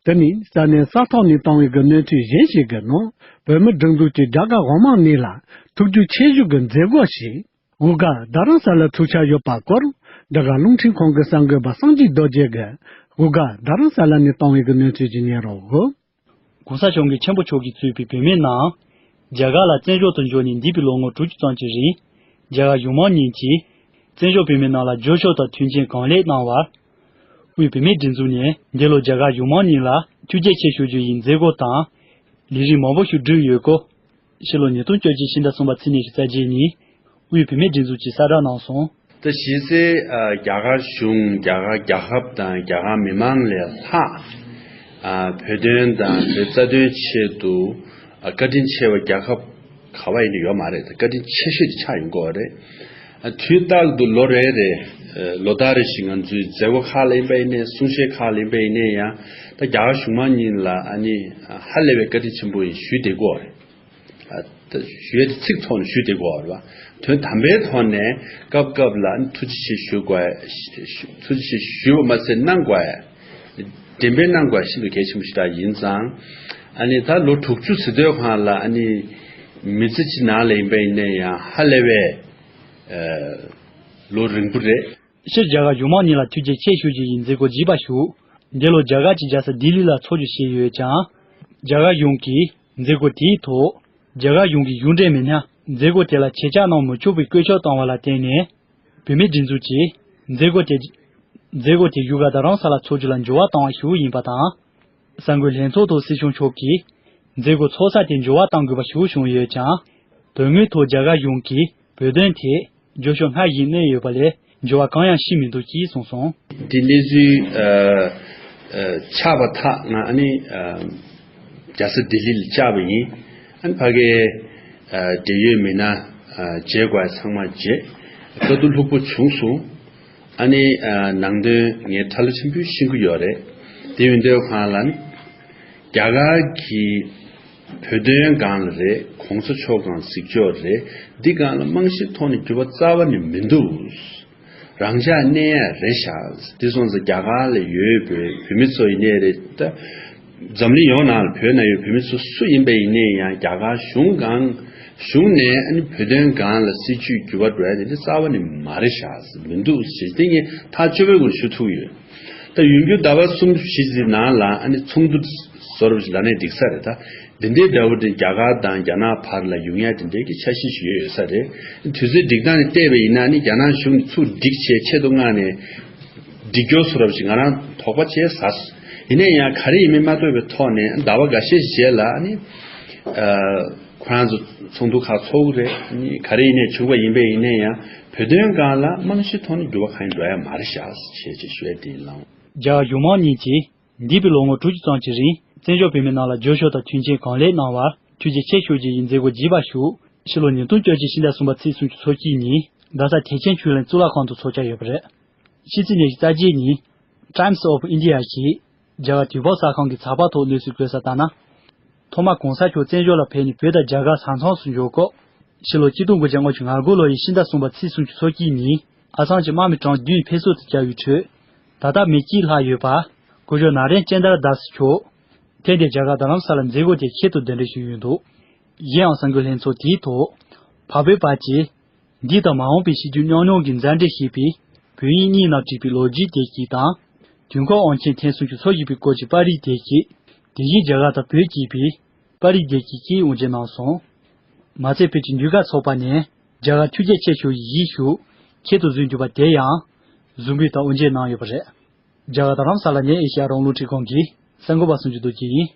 དེ་ནི་ས་གནས་ས་ཐོག་ནས་བཏང་བའི་གི་གནས་ཚུལ་གཞན་ཞིག་གི་ནང་བོད་མི་སྒྲིག་འཛུགས་ཀྱི་རྒྱ་གར་དབུ་མའི་གནས་ལ་ཐུགས་རྒྱུས་ཆེ་ཤོས་ཀྱི་མཛད་སྒོ་ཞིག་བོད་སྒར་རྡ་རམ་ས་ལར་ཚུགས་འཆར་ཡོད་པ་སྐོར་རྒྱ་གར་རླུང་འཕྲིན་ཁང་གི་གསར་འགོད་པ་སངས་རྒྱས་རྡོ་རྗེ་གིས་བོད་སྒར་རྡ་རམ་ས་ལ་ནས་བཏང་བའི་གི་གནས་ཚུལ་ཅིག་ཉན་རོགས། གོང་ས་སྐྱབས་མགོན་ཆེན་པོ་མཆོག་གིས་གཙོས་པའི་བོད་མིའི་ནང་རྒྱ་གར་ལ་བཙན་བྱོལ་དུ་འབྱོར་ནས་འདས་པའི་ལོ་ངོ་དྲུག་ཅུ་ཙམ་གྱི་རིང་ རྒྱ་གར་གཞུང་མང་གཉིས་ཀྱིས་བཙན་བྱོལ་བོད་མིའི་ནང་ལ་རྒྱབ་སྐྱོར་དང་མཐུན་རྐྱེན་གང་ལེགས་གནང་བར། དབུས་བོད་མིའི་སྒྲིག་འཛུགས་ནས་འདི་ལོ་རྒྱ་གར་གཞུང་མང་གཉིས་ལ་ཐུགས་རྗེ་ཆེ་ཞུ་རྒྱུ་ཡི་མཛད་སྒོ་དང་། ལས་རིམ་མང་པོ་ཞིག་བསྒྲུབས་ཡོད་སྐོར། ཕྱི་ལོ་ཉིས་སྟོང་བཅོ་གཅིག་ཕྱི་ཟླ་གསུམ་པ་ཚེས་ཉི་ཤུ་རྩ་བརྒྱད་ཉིན། དབུས་བོད་མིའི་སྒྲིག་འཛུགས་ཀྱིས་གསལ་བསྒྲགས་གནང་སོང་། ད་གཞི་རྩའི་ཨ་རྒྱ་གར་གཞུང་། རྒྱ་གར་རྒྱལ་ཁབ་དང་རྒྱ་གར་མི་མང་ལས་ལྷག་ཨ་བོད་དོན་དང་བོད་རྩ་དོན་ཆེད་དུ་ཨ་བཀའ་དྲིན་ཆེ་བ་རྒྱལ་ཁབ་ག་བ་ཡིན་ནའི་ཡོད་མ་རེད། ད་བཀའ་དྲིན་ཆེ་ཤོས་དེ་ཆགས་ཡོང་གི་ཡོད་རེད། ཨ་དུས་རྟག་ཏུ་ལོ་རེ་རེ་ཨ་ལོ་ལྟར་རེ་བཞིན་ང་ཚོའི་མཛད་སྒོ་ཁག་ལ་ཡིན་པ་ཡིན་ནའི། གསུང་བཤད་ཁག་ལ་ཡིན་པ་ཡིན་ནའི་ཡང་། ད་རྒྱ་གར་གཞུང་མང་གཉིས་ལ་ཨ་ནི་ཧ་ལས་པའི་བཀའ་དྲིན་ཆེན་པོ་ཡིན་ཞུས་བསྡད་ཀྱི་ཡོད་རེད། ཨ་ད་ཞུ་ཡས་དེ་ཚིག་ཐོག་ནས་ཞུས་བསྡད་ཀྱི་ཡོད་རེད་བ། དོན་དམ་པའི་ཐོག་ནས་སྐབས་སྐབས་ལ་ཨ་ནི་ཐུགས་རྗེ་ཆེ་ཞུ་དགོས། ཐུགས་རྗེ་ཆེ་ཞུས་པ་མ་ཟད་གནང་དགོས། འགྲེམས་སྤེལ་གནང་དགོས་ཤིན་ཏུ་གལ་ཆེན་པོ་ཞིག་རང་ཡིན་ཙང་། ཨ་ནི་ད་ལོ་དྲུག་ཅུ་ཟེར་དུས་སྒང་ལ་ཨ་ནི་མི་ཚེ་གཅིག་ནང་ལ་ཡིན་པ་ཡིན་ནའི་ཡང་ཧ་ལས་པའི་ཨ་ལོ་རིང་པོ་རེད། སྤྱིར་རྒྱ་གར་གཞུང་མང་གཉིས་ལ་ཐུགས་རྗེ་ཆེ་ཞུ་རྒྱུ་ཡི་མཛད་སྒོ་བགྱིས་པ་ཞུ། འདི་ལོ་རྒྱ་གར་གྱི་རྒྱལ་ས་ལྡི་ལི་ལ་འཚོགས་རྒྱུ་བྱས་ཡོད་ཀྱང་། རྒྱ་གར་གཞུང་གིས་མཛད་སྒོ་དེའི་ཐོག་རྒྱ་གར་གཞུང་གི་གཞུང་འབྲེལ་མི་སྣ་མཛད་སྒོ་དེ་ལ་ཆེད་བཅར་གནང་མི་ཆོག་པའི་བཀོད་ཁྱབ་བཏང་བ་ལ་བརྟེན་ནས། བོད་མིའི་སྒྲིག་འཛུགས་ཀྱིས་མཛད་སྒོ་དེ། མཛད་སྒོ་དེ་བཞུགས་སྒར་རྡ་རམ་ས་ལ་འཚོགས་རྒྱུ་ལ་འགྱུར་བ་བཏང་བ་ཞུ་ཡིན་པ་དང་། གསར་འགོད་ལྷན་ཚོགས་ཐོག་སྲིད་སྐྱོང་མཆོག་གིས་མཛད་སྒོ་འཚོགས་ས་དེ་འགྱུར་བ་གཏང་དགོས་པ་ཞུ་བྱུང་ཡོད་ཀྱང་། དོན་དངོས་ཐོག་རྒྱ་གར་གཞུང་གིས་བོད་དོན་ཐད་རྒྱབ་སྐྱོར་སྔར་བཞིན་གནང་ཡོད་པ་ལས་འགྱུར་བ་གང་ཡང་ཕྱིན་མི་འདུག་ཅེས་གསུངས་སོང་། འདི་གནས་ཚུལ་ཨ་ཨ་ཆགས་པ་ཐག་ང་ཨ་ནི་ཨ་རྒྱལ་ས་ལྡི་ལི་ལ་བཅར་བ་ཡིན། ཨ་ནི་ཕ་གིའི་ཨ་འབྲེལ་ཡོད་མི་སྣ་ཨ་མཇལ་དགོས་ཚང་མ་མཇལ། བཀའ་བསྡུར་ལྷུག་པོ་བྱུང་སོང་། ཨ་ནི་ཨ་ནང་དོན་ངས་ཁྲ་ལོ་ཆེན་པོས་ཤེས་ཀྱི་ཡོད་རེད། དེ་ཡིན་དུས་སྒང་ལ་ནི་རྒྱ་གར་གྱི་བོད་དོན་སྒང་ལ་རེད། གོང་ས་མཆོག་སྒང་གཟིགས་ཕྱོགས་རེད། འདི་སྒང་ལ་རྨང་གཞི་ཐོག་ནས་འགྱུར་བ་རྩ་བ་ནས་མི་འདུག་རང་འཇགས་གནས་ཡ་རེད་ཤག་དེ་སོང་ཙང་རྒྱ་གར་ལ་ཡོད་པའི་བོད་མི་ཚོ་ཡིན་ནའི་རེད། ད་འཛམ་གླིང་ཡོངས་ནང་ལ་བོད་ནང་ཡོད་བོད་མི་ཚོ་སུ་ཡིན་པ་ཡིན་ནའི་ཡང་རྒྱ་གར་གཞུང་སྒང་གཞུང་ནས་ཨ་ནི་བོད་དོན་སྒང་ལ་སྲིད་ཇུས་འགྱུར་བ་འགྲོ་ཡ་དེ་འདྲ་རྩ་བ་ནས་མ་རེད་ཤག་མི་འདུག་ཅེས་དེ་ངས་ཐག་ཆོད་པོའི་སྒོ་ནས་ཞུ་ཐུབ་ཡོད། ད་ཡོང་རྒྱུ་ཟླ་བ་གསུམ་བཞི་ཙམ་ནང་ལ་ཨ་ནི་ཚོགས་འདུ་བཟོ་འདྲ་ཞིག་ལབ་ན་འགྲིག་ས་རེད། ད་འདི་འདྲའི་འདྲ་བོ་དེ་རྒྱ་གར་དང་རྒྱ་ནག་བར་ལ་ཡོང་ཡ་དེ་འདྲའི་གི་འཆར་གཞི་ཞིག་ཡོད་ཡོད་ས་རེད། དུས་ཚོད་འགྲིག་སྟངས་ནས་བལྟས་པ་ཡིན་ན་ཨ་ནི་རྒྱ་ནག་གཞུང་ནས་ཚུར་འགྲིག་བྱས་ཆེད་དུ་མངགས་ནས་འགྲིག་སྐྱོར་བཟོ་འདྲ་ཞིག་ང་རང་དོགས་པ་བྱས་ཟ། ཡིན་ནའི་ཡང་ག་རེ་ཡིན་མིན་མ་ཐོས་པའི་ཐོག་ནས་ཟླ་བ་འགའ་ཤས་རྗེས་ལ་ཨ་ནི་ཨ་ཁོ་རང་ཚོ་ཚོགས་འདུ་ཁག་ཚོགས་ཀྱི་རེད། ཨ་ནི་ག་རེ་ཡིན་ནའི་བྱུང་བ་ཡིན་པས་ཡིན་ནའི་ཡང་བོད་དོན་སྒང་ལ་རྨང་གཞི་ཐོག་ནས་འགྱུར་བ་གང་ཡང་འགྲོ་ཡ་མ་རེད་ཤག་ཅེས་ཅེས་ཞུ་ཡ་དེ་ཡིན་ལགས། རྒྱ་གར་གཞུང་མང་གཉིས་ཀྱིས་འདས་པའི་ལོ་ངོ་དྲུག་ཅུ་ཙམ་གྱི་རིང་བཙན་བྱོལ་བོད་མིའི་ནང་ལ་རྒྱབ་སྐྱོར་དང་མཐུན་རྐྱེན་གང་ལེགས་གནང་བར་ཐུགས་རྗེ་ཆེ་ཞུ་རྒྱུ་ཡི་མཛད་སྒོ་བགྱིས་པ་ཞུ། ཕྱི་ལོ་ཉིས་སྟོང་བཅོ་གཅིག་ཕྱི་ཟླ་གསུམ་པ་ཚེས་སུམ་ཅུ་ཚོགས་གཅིག་ཉིན་རྡ་ས་ཐེག་ཆེན་ཆོས་གླིང་གཙུག་ལག་ཁང་དུ་འཚོགས་འཆར་ཡོད་པ་རེད། ཕྱི་ཚེས་ཉི་ཤུ་རྩ་བརྒྱད་ཉིན་Times of India ཞེས་རྒྱ་གར་དུས་བབ་གསར་ཁང་གི་ཚགས་པར་ཐོག་གནས་ཚུལ་བཀོད་གསལ་ལྟར་ན། ཐོག་མར་གོང་ས་མཆོག་བཙན་བྱོལ་ལ་ཕེབས་ནས་བོད་དང་རྒྱ་གར་བཟའ་ཚང་སུ་འབྱོར་སྐབས། ཕྱི་ལོ་ཆིག་སྟོང་དགུ་བརྒྱ་ལྔ་བཅུ་ང་དགུ་ལོ་ཡི་ཕྱི་ཟླ་གསུམ་པ་ཚེས་སུམ་ཅུ་ཚོགས་གཅིག་ཉིན་ཨ་སམ་གྱི་དམག་མི་གྲངས་བདུན་འཕེན་གསོད་དུ་བཅར་བའི་ཁྲོད། ད་ལྟ་མི་གཅིག་ལྷག་ཡོད་པ། སྐུ་ཞབས་ན་རེན་ཅན་དར་དཱ་སི་མཆོག་ཐེངས་འདིའི་རྒྱ་གར་རྡ་རམ་ས་ལ་མཛད་སྒོ་དེ་ཆེད་དུ་གདན་འདྲེན་ཞུས་ཡོད་འདུག་གཞན་ཡང་གསར་འགོད་ལྷན་ཚོགས་དེའི་ཐོག་འཕགས་བོད་པ་ཅིག་འདི་དང་མ་འོངས་པའི་གཤིས་རྒྱུད་རྙོག་གླེང་གི་མཛའ་འབྲེལ་ཞེས་པའི་བོད་དབྱིན་གཉིས་ནང་བྲིས་པའི་ལོ་རྒྱུས་དེབ་ཅིག་དང་། དུས་འཁོར་དབང་ཆེན་ཐེངས་སུམ་ཅུ་སོ་བཞི་པའི་སྐོར་གྱི་པར་རིས་དེབ་ཅིག་དེ་བཞིན་རྒྱ་གར་དང་བོད་ཀྱི་པའི་པར་རིས་དེབ་ཅིག་བཅས་དབུ་འབྱེད་གནང་སོང་། མ་ཚད་བོད་ཀྱི་ཟློས་གར་ཚོགས་པ་ནས་རྒྱ་གར་ཐུགས་རྗེ་ཆེ་ཞུ་ཡི་གཞིས་བཞུགས་ཁྱད་དུ་བཟུང་གྱུར་པ་དེ་ཡང་གཟུགས་འབུལ་དང་དབུ་འབྱེད་གནང་ཡོད་པ་རེད། རྒྱ་གར་རྡ་རམ་ས་ལ་ནས་ཨེ་ཤེ་ཡ་རང་དབང་རླུང་འཕྲིན་ཁང་གི་གསར་འགོད་པ་སུམ་ཅུ་རྡོ་རྗེ་ཡིན།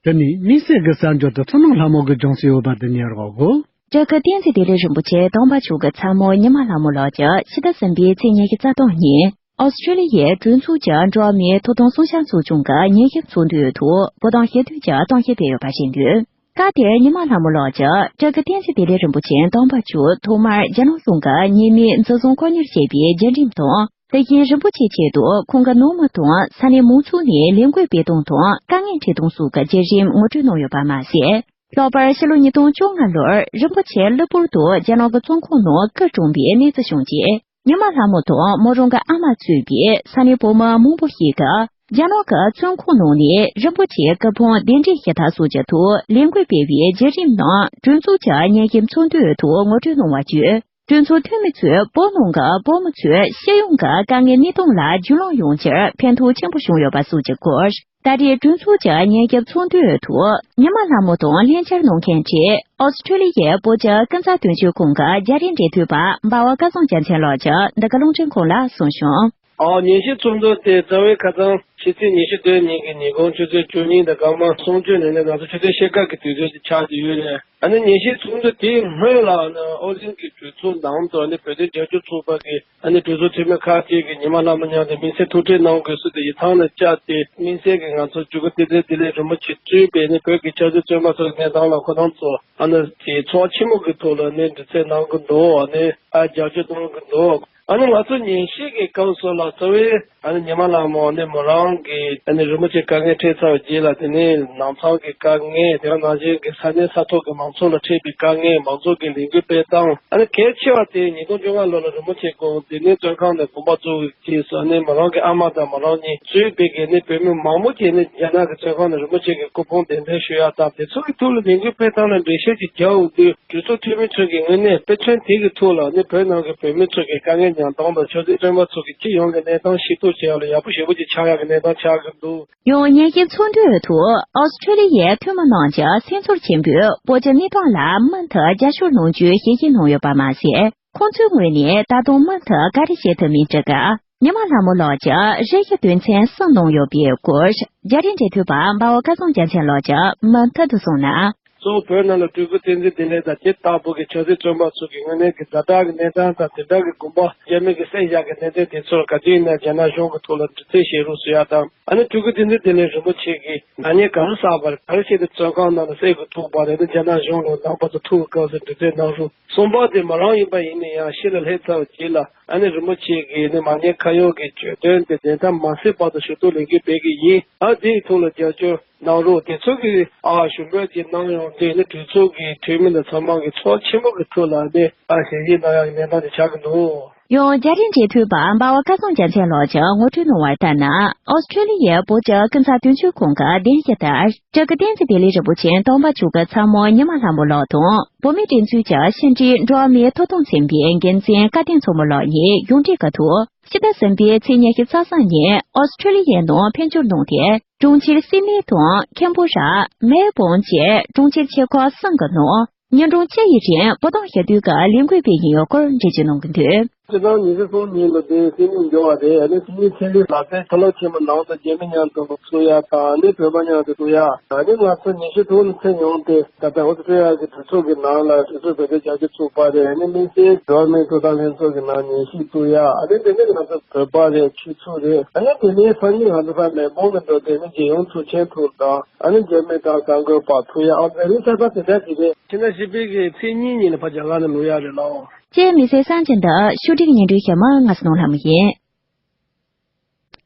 དེ་ནས་དམིགས་བསལ་གྱི་གསར་འགྱུར་དེ་ཚོ་ནང་ལྷ་མོ་གི་སྦྱོང་སའི་འོས་པ་དེ་ཉན་རོགས་གོ། བཀྲ་ཤིས་བསྟན་འཛིན་བདེ་ལེགས་རིན་པོ་ཆེ་དམ་པ་མཆོག་གི་ཚ་མོ་ཉི་མ་ལྷ་མོ་ལགས་ཀྱིས་ཕྱི་ཟླ་གསུམ་པའི་ཚེས་ཉི་ཤུ་རྩ་གཏོགས་ཉིན་ཨོ་སི་ཀྲི་ལི་ཡའི་གྲོས་ཚོགས་ཀྱི་འགྲོ་བ་མིའི་ཐོབ་ཐང་སྲུང་སྐྱོང་ཚོགས་ཆུང་གི་ཉན་ཞིབ་ཚོགས་འདུའི་ཐོག་བོད་དོན་ཞུ་གཏུག་ཀྱི་གཏམ་བཤད་སྤེལ་ཡོད་པ་ཤེས་འདུག་སྐབས་དེར་ཉི་མ་ལྷ་མོ་ལགས་ཀྱིས་བཀྲ་ཤིས་བསྟན་འཛིན་བདེ་ལེགས་རིན་པོ་ཆེ་དམ་པ་མཆོག་ཐོག་མར་རྒྱ་ནག་གཞུང་གི་ཉེས་མིང་འཛིན་བཟུང་བཀག་ཉར་བྱས་པའི་བརྒྱུད་རིམ་དང་། དེ་བཞིན་རིན་པོ་ཆེའི་ཆེད་དུ་ཁོང་གི་ནང་མི་དང་ས་གནས་མང་ཚོགས་ནས་ལས་འགུལ་སྤེལ་སྟངས་དང་དཀའ་ངལ་འཕྲད་སྟངས་སོགས་ཀྱི་བརྒྱུད་རིམ་ངོ་སྤྲོད་གནང་ཡོད་པ་མ་ཟད། ལྷག་པར་ཕྱི་ལོ་ཉིས་སྟོང་བཅོ་ལྔ་ལོར་རིན་པོ་ཆེ་གློ་བུར་དུ་རྒྱ་ནག་གི་བཙོན་ཁང་ནང་སྐུ་གྲོངས་པའི་གནས་ཚུལ་བྱུང་རྗེས། ཉི་མ་ལྷ་མོ་དང་མོ་རང་གི་ཨ་མ་གཙོས་པའི་ས་གནས་བོད་མི་མང་པོ་ཞིག་གིས་རྒྱ་ནག་གི་བཙོན་ཁང་ནང་ནས་རིན་པོ་ཆེའི་སྐུ་ཕུང་གདན་འདྲེན་ཞུ་ཐབས་སོགས་ཀྱི་ཐོག་ལས་འགུལ་སྤེལ་བའི་བརྒྱུད་རིམ་རྣམས་གྲོས་ཚོགས་ཀྱི་ཉན་ཞིབ་ཚོགས་འདུའི་ཐོག་ངོ་སྤྲོད་གནང་བ་བརྒྱུད། གྲོས་ཚོགས་འཐུས་མི་ཚོས་བོད་ནང་གི་བོད་མི་ཚོས་སྤྱི་ཡོངས་ཀྱི་དཀའ་ངལ་གནས་སྟངས་ལ་རྒྱུས་ལོན་ཡོང་ཕྱིར་ཕན་ཐོགས་ཆེན་པོ་བྱུང་ཡོད་པ་སོགས་ཀྱི་སྐོར། ད་རེས་གྲོས་ཚོགས་ཀྱི་ཉིན་རྒྱབ་ཚོགས་འདུའི་ཐོག་ཉི་མ་ལྷ་མོ་དང་ལྷན་བཅར་གནང་མཁན་གྱི་ཨོ་སི་ཁྲུ་ལི་ཡའི་བོད་ཀྱི་ཀུན་བཟང་དོན་གཅོད་ཁང་གི་རྒྱ་རིགས་འབྲེལ་མཐུད་པ་འབའ་བ་སྐལ་བཟང་རྒྱལ་མཚན་ལགས་ཀྱིས་འདི་ག་རླུང་འཕྲིན་ཁང་ལ་གསུངས་བྱུང་། ཨོ། ཉན་ཞིབ་ཚོགས་འདུ་དེ་རྩ་བའི་ཁ་སང་ཕྱི་ཚེས་ཉི་ཤུ་དོན་ཉིན་གྱི་ཉིན་གུང་ཆུ་ཚོད་བཅུ་གཉིས་དང་སྐར་མ་སུམ་ཅུ་ནས་ནས་ང་ཚོ་ཆུ་ཚོད་ཕྱེད་ཀ་གི་དུས་ཚོད་ཅིག་ཆགས་ཀྱི་ཡོད་རེད། ཨ་ནི་ཉན་ཞིབ་ཚོགས་འདུ་དེའི་སྔོན་ལ་ཨ་ནི་ཨོ་གླིང་གི་གྲོས་ཚོགས་ནང་དུ་ཨ་ནི་བོད་དོན་རྒྱབ་སྐྱོར་ཚོགས་པ་གི་ཨ་ནི་གྲོས་ཚོགས་འཐུས་མི་ཁག་ཅིག་གིས་ཉི་མ་ལྷ་མོ་མཉམ་དུ་དམིགས་བསལ་ཐུགས་ཁྲལ་གནང་དགོས་ཚུལ་དེ་ཡིག་ཚང་ནས་བཅར་ཏེ། དམིགས་བསལ་གྱི་ང་ཚོ་སྤྱི་བོ་བསྟན་འཛིན་བདེ་ལེགས་རིན་པོ་ཆེས་གཙོས་པའི་ཨ་ནི་བོད་ཀྱི་ཆབ་སྲིད་བཙོན་པ་ཚོའི་གནས་སྟངས་ལ་ཁོ་རང་ཚོ་ཨ་ནི་དེ་ཚོགས་ཆེན་མོ་གི་ཐོག་ལ་ཨ་ནི་དྲི་རྩད་གནང་གི་འདུག་ཨ་ནི་ཨ་རྒྱབ་སྐྱོར་གནང་གི་འདུག་ཨ་ནི་ང་ཚོ་ཉན་ཞིབ་ཀྱི་སྐབས་སུ་ལ་རྩ་བའི་ཨ་ནི་ཉི་མ་ལྷ་མོ་ཨ་ནི་མོ་རང་གིས་ཨ་ནི་རིན་པོ་ཆེ་དཀའ་ངལ་འཕྲད་ཚར་བའི་རྗེས་ལ། དེ་ནས་ནང་ཚང་གི་དཀའ་ངལ། དེ་ནང་བཞིན་གྱི་ས་གནས་ས་ཐོག་གི་མང་ཚོགས་ལ་འཕྲད་པའི་དཀའ་ངལ། མང་ཚོགས་ཀྱི་ལས་འགུལ་སྤེལ་སྟངས། ཨ་ནི་གལ་ཆེ་བ་དེ་ཉིས་སྟོང་བཅོ་ལྔ་ལོ་ལ་རིན་པོ་ཆེ་ཁོང་སྡེ་སྣོད་བཙོན་ཁང་ནས་དགོངས་པ་རྫོགས་པའི་རྗེས་སུ་ཨ་ནི་མོ་རང་གི་ཨ་མ་དང་མོ་རང་གཉིས་གཙོས་པའི་གི་ཨ་ནི་བོད་མི་མང་པོ་ཅིག་ཨ་ནི་རྒྱ་ནག་གི་བཙོན་ཁང་ནས་རིན་པོ་ཆེ་གི་སྐུ་ཕུང་གདན་འདྲེན་ཞུ་ཡ་དང་། དེ་ཚོ་གི་ཐོག་ལ་ལས་འགུལ་སྤེལ་སྟངས་ལ་འགྲེལ་བཤད་ཅིག་རྒྱག་འོང་དུས། གྲོས་ཚོགས་འཐུས་མི་ཚོ་གིས་དངོས་གནས་དཔེ་མཚོན་དེ་གི་ཐོག་ལ་ནི་བོད་ནང་གི་བོད་མི་ཚོ་གི་དཀའ་ངལ་མྱངས་སྟངས་དང་། ཆབ་སྲིད་བཙོན་པ་ཚོ་གི་སྤྱི་ཡོངས་ཀྱི་གནས་སྟངས་ཤེས་རྟོགས་བྱེད་ཡག་ལ་ཡག་པོ་ཞེ་པོ་ཅིག་ཆགས་ཡག་གི་གནས་སྟངས་ཆགས་ཀྱི་འདུག་ཡང་ཉན་ཞིབ་ཚོགས་འདུའི་ཐོག་ཨོ་སི་ཁྲུ་ལི་ཡའི་འཐུས་མི་རྣམས་ཀྱིས་སེམས་ཚོར་ཆེན་པོས་བོད་ཀྱི་གནས་སྟངས་ལ་མུ་མཐུད་རྒྱབ་སྐྱོར་གནང་རྒྱུའི་ཞལ་བཞེས་གནང་ཡོད་པ་མ་ཟད། ཁོང་ཚོའི་ངོས་ནས་ད་དུང་མུ་མཐུད་ག་རེ་བྱེད་ཐུབ་མིན་དྲི་སྐབས། ཉི་མ་ལྷ་མོ་ལགས་ཀྱིས་རེ་ཞིག་དོན་ཚན་གསུམ་གནང་ཡོད་པའི་སྐོར། རྒྱ་རིགས་འབྲེལ་མཐུད་པ་འབའ་བ་སྐལ་བཟང་རྒྱལ་མཚན་ལགས་ཀྱིས་མུ་མཐུད་དུ་གསུངས་ན། གཙོ་བོ་བོད་ནང་ལ་སྤྲུལ་སྐུ་བསྟན་འཛིན་བདེ་ལེགས་དང་དེ་ལྟ་བུ་གི་ཆབ་སྲིད་བཙོན་པ་ཚོ་གི་དངོས་གནས་ཀྱི་ཛ་དྲག་གི་གནས་སྟངས་དང་། དེ་འདྲ་གི་དགོངས་པ་རྒྱ་མི་གིས་གསན་བཞག་གི་གནད་དོན་དེ་ཚོར་ག་དུས་ཡིན་ན་རྒྱ་ནག་གཞུང་གི་ཐོག་ལ་དྲི་རྩད་བྱེད་རོགས་ཞུ་ཡ་དང་། ཨ་ནི་སྤྲུལ་སྐུ་བསྟན་འཛིན་བདེ་ལེགས་རིན་པོ་ཆེ་གིས་ནག་ཉེས་ག་རེ་བསགས་པ་རེད། ག་རེ་བྱས་ཏེ་བཙོན་ཁང་ནང་ལ་བསད་དགོས་ཐུག་པ་རེད། ཨ་ནི་རྒྱ་ནག་གཞུང་ལ་ནང་པ་ཚོ་ཐུག་གི་སྐབས་སུ་དྲི་རྩད་གནང་རོགས། གསུམ་པ་དེ་མོ་རང་ཡིན་པ་ཡིན་ན་ཡང་ཕྱི་ལ་སླེབས་ཚར་བའི་རྗེས་ལ། ཨ་ནི་རིན་པོ་ཆེ་གིས་ནི་མ་ཉེས་ཁ་གཡོགས་ཀྱི་གྱོད་དོན་དེ་བདེན་མཐའ་མ་གསལ་བར་དུ་ཞུ་གཏུག་ལས་འགུལ་སྤེལ་གྱི་ཡིན། ཨ་དེའི་ཐོག་ལ་རྒྱབ་སྐྱོར་གནང་རོགས། དེ་ཚོ་གི་ཨ་ཞུ་འབོད་ཅིག་གནང་ཡོང་དུས་ནི་གྲོས་ཚོགས་ཀྱི་འཐུས་མི་དང་ཚང་མ་གི་ཚོགས་ཆེན་མོ་གི་ཐོག་ལ་ནི་ཨ་ཞལ་བཞེས་གནང་ཡག་གི་གནས་སྟངས་དེ་ཆགས་ཀྱི་འདུག་ཡང་རྒྱ་རིགས་འབྲེལ་མཐུད་པ་འབའ་བ་སྐལ་བཟང་རྒྱལ་མཚན་ལགས་ཀྱིས་ངོ་སྤྲོད་གནང་བ་ལྟར་ན། ཨོ་སི་ཁྲུ་ལི་ཡའི་བོད་ཀྱི་ཀུན་བཟང་དོན་གཅོད་ཁང་གི་བདེན་བཞི་ལྟར། སྤྲུལ་སྐུ་བསྟན་འཛིན་བདེ་ལེགས་རིན་པོ་ཆེ་དམ་པ་མཆོག་གི་ཚ་མོ་ཉི་མ་ལྷ་མོ་ལགས་དང་། བོད་མིའི་སྒྲིག་འཛུགས་ཀྱི་ཕྱི་འབྲེལ་འགྲོ་བ་མིའི་ཐོབ་ཐང་ཚན་པའི་འགན་འཛིན་སྐལ་ལྡན་མཚོ་མོ་ལགས་གཉིས་ཡོངས་འབྲེལ་གྱི་ཐོག་ཕྱི་ཟླ་གསུམ་པའི་ཚེས་ཉི་ཤུ་རྩ་གསུམ་ཉིན་ཨོ་སི་ཁྲུ་ལི་ཡའི་ནང་ཕེབས་འབྱོར་གནང་སྟེ། གྲོང་ཁྱེར་སིད་ནི་དང་ཁེམ་བྷོ་ར། མེལ་བོན་བཅས་གྲོང་ཁྱེར་ཆེ་ཁག་གསུམ་གྱི་ནང་ཉིན་གྲངས་བཅུ་ཡི་རིང་བོད་དོན་ཞུ་གཏུག་གི་ལས་འགུལ་སྤེལ་བཞིན་ཡོད་སྐོར་འགྲེལ་བརྗོད་གནང་གི་འདུག་སྤྱི་ཟླ་ཉི་ཤུ་གསུམ་ཉིན་ལ་དེ་སིད་ནི་འབྱོར་བ་རེད། ཨ་ནི་སིད་ནི་ཚན་རིག་ལག་རྩལ་མཐོ་སློབ་ཆེན་མོ་ནང་དུ་རྒྱ་མི་མཉམ་དུ་སློབ་གསོ་ཡ་དང་། ཨ་ནི་བོད་པ་མཉམ་དུ་སློབ་ཡ། ཨ་ནི་ང་ཚོ་ཉི་ཤུ་དྲུག་ལ་ཕེབས་ཡོང་སྟེ། ད་ལྟ་ཨོ་སི་ཀྲི་ཡ་གི་གྲོས་ཚོགས་ཀྱི་ནང་ལ་གྲོས་ཚོགས་བོད་དོན་རྒྱབ་སྐྱོར་ཚོགས་པ་རེད། ཨ་ནི་དམིགས་བསལ་འགྲོ་བ་མིའི་ཐོབ་ཐང་ལྷན་ཚོགས་ཀྱི་ནང་ཉན་ཞིབ་ཚོགས་ཡ། ཨ་ནི་དེ་ནས་ང་ཚོ་བོད་པ་རེད། ཆོས་ཚོགས་རེད། ཨ་ནི་དེ་ནས་སང་ཉིན་ང་ཚོ་ཕར་མེལ་བོན་ལ་འགྲོ་དེ་ནི་རྒྱལ་ཡོངས་ཚོགས་ཆེན་ཐོག་དང་། ཨ་ནི་རྒྱ་མི་དང་གསར་འགོད་པ་ཐུག་ཡ། ཨ་ནི་གསར་པ་དེ་འདྲ་ཞིག་རེད། ཕྱི་ཟླ་བཞི་པའི་གི་ཚེས་གཉིས་ཉིན་ལ་ཕར་རྒྱ་གར་ནས་ལོག་ཡ་རེད་ལགས། ཅེས་མི་སེར་གསར་འགྱུར་འདི་ཕྱོགས་སྒྲིག་སྙན་སྒྲོན་ཞུ་མི་ང་སྣང་ལྷ་མོ་ཡིན།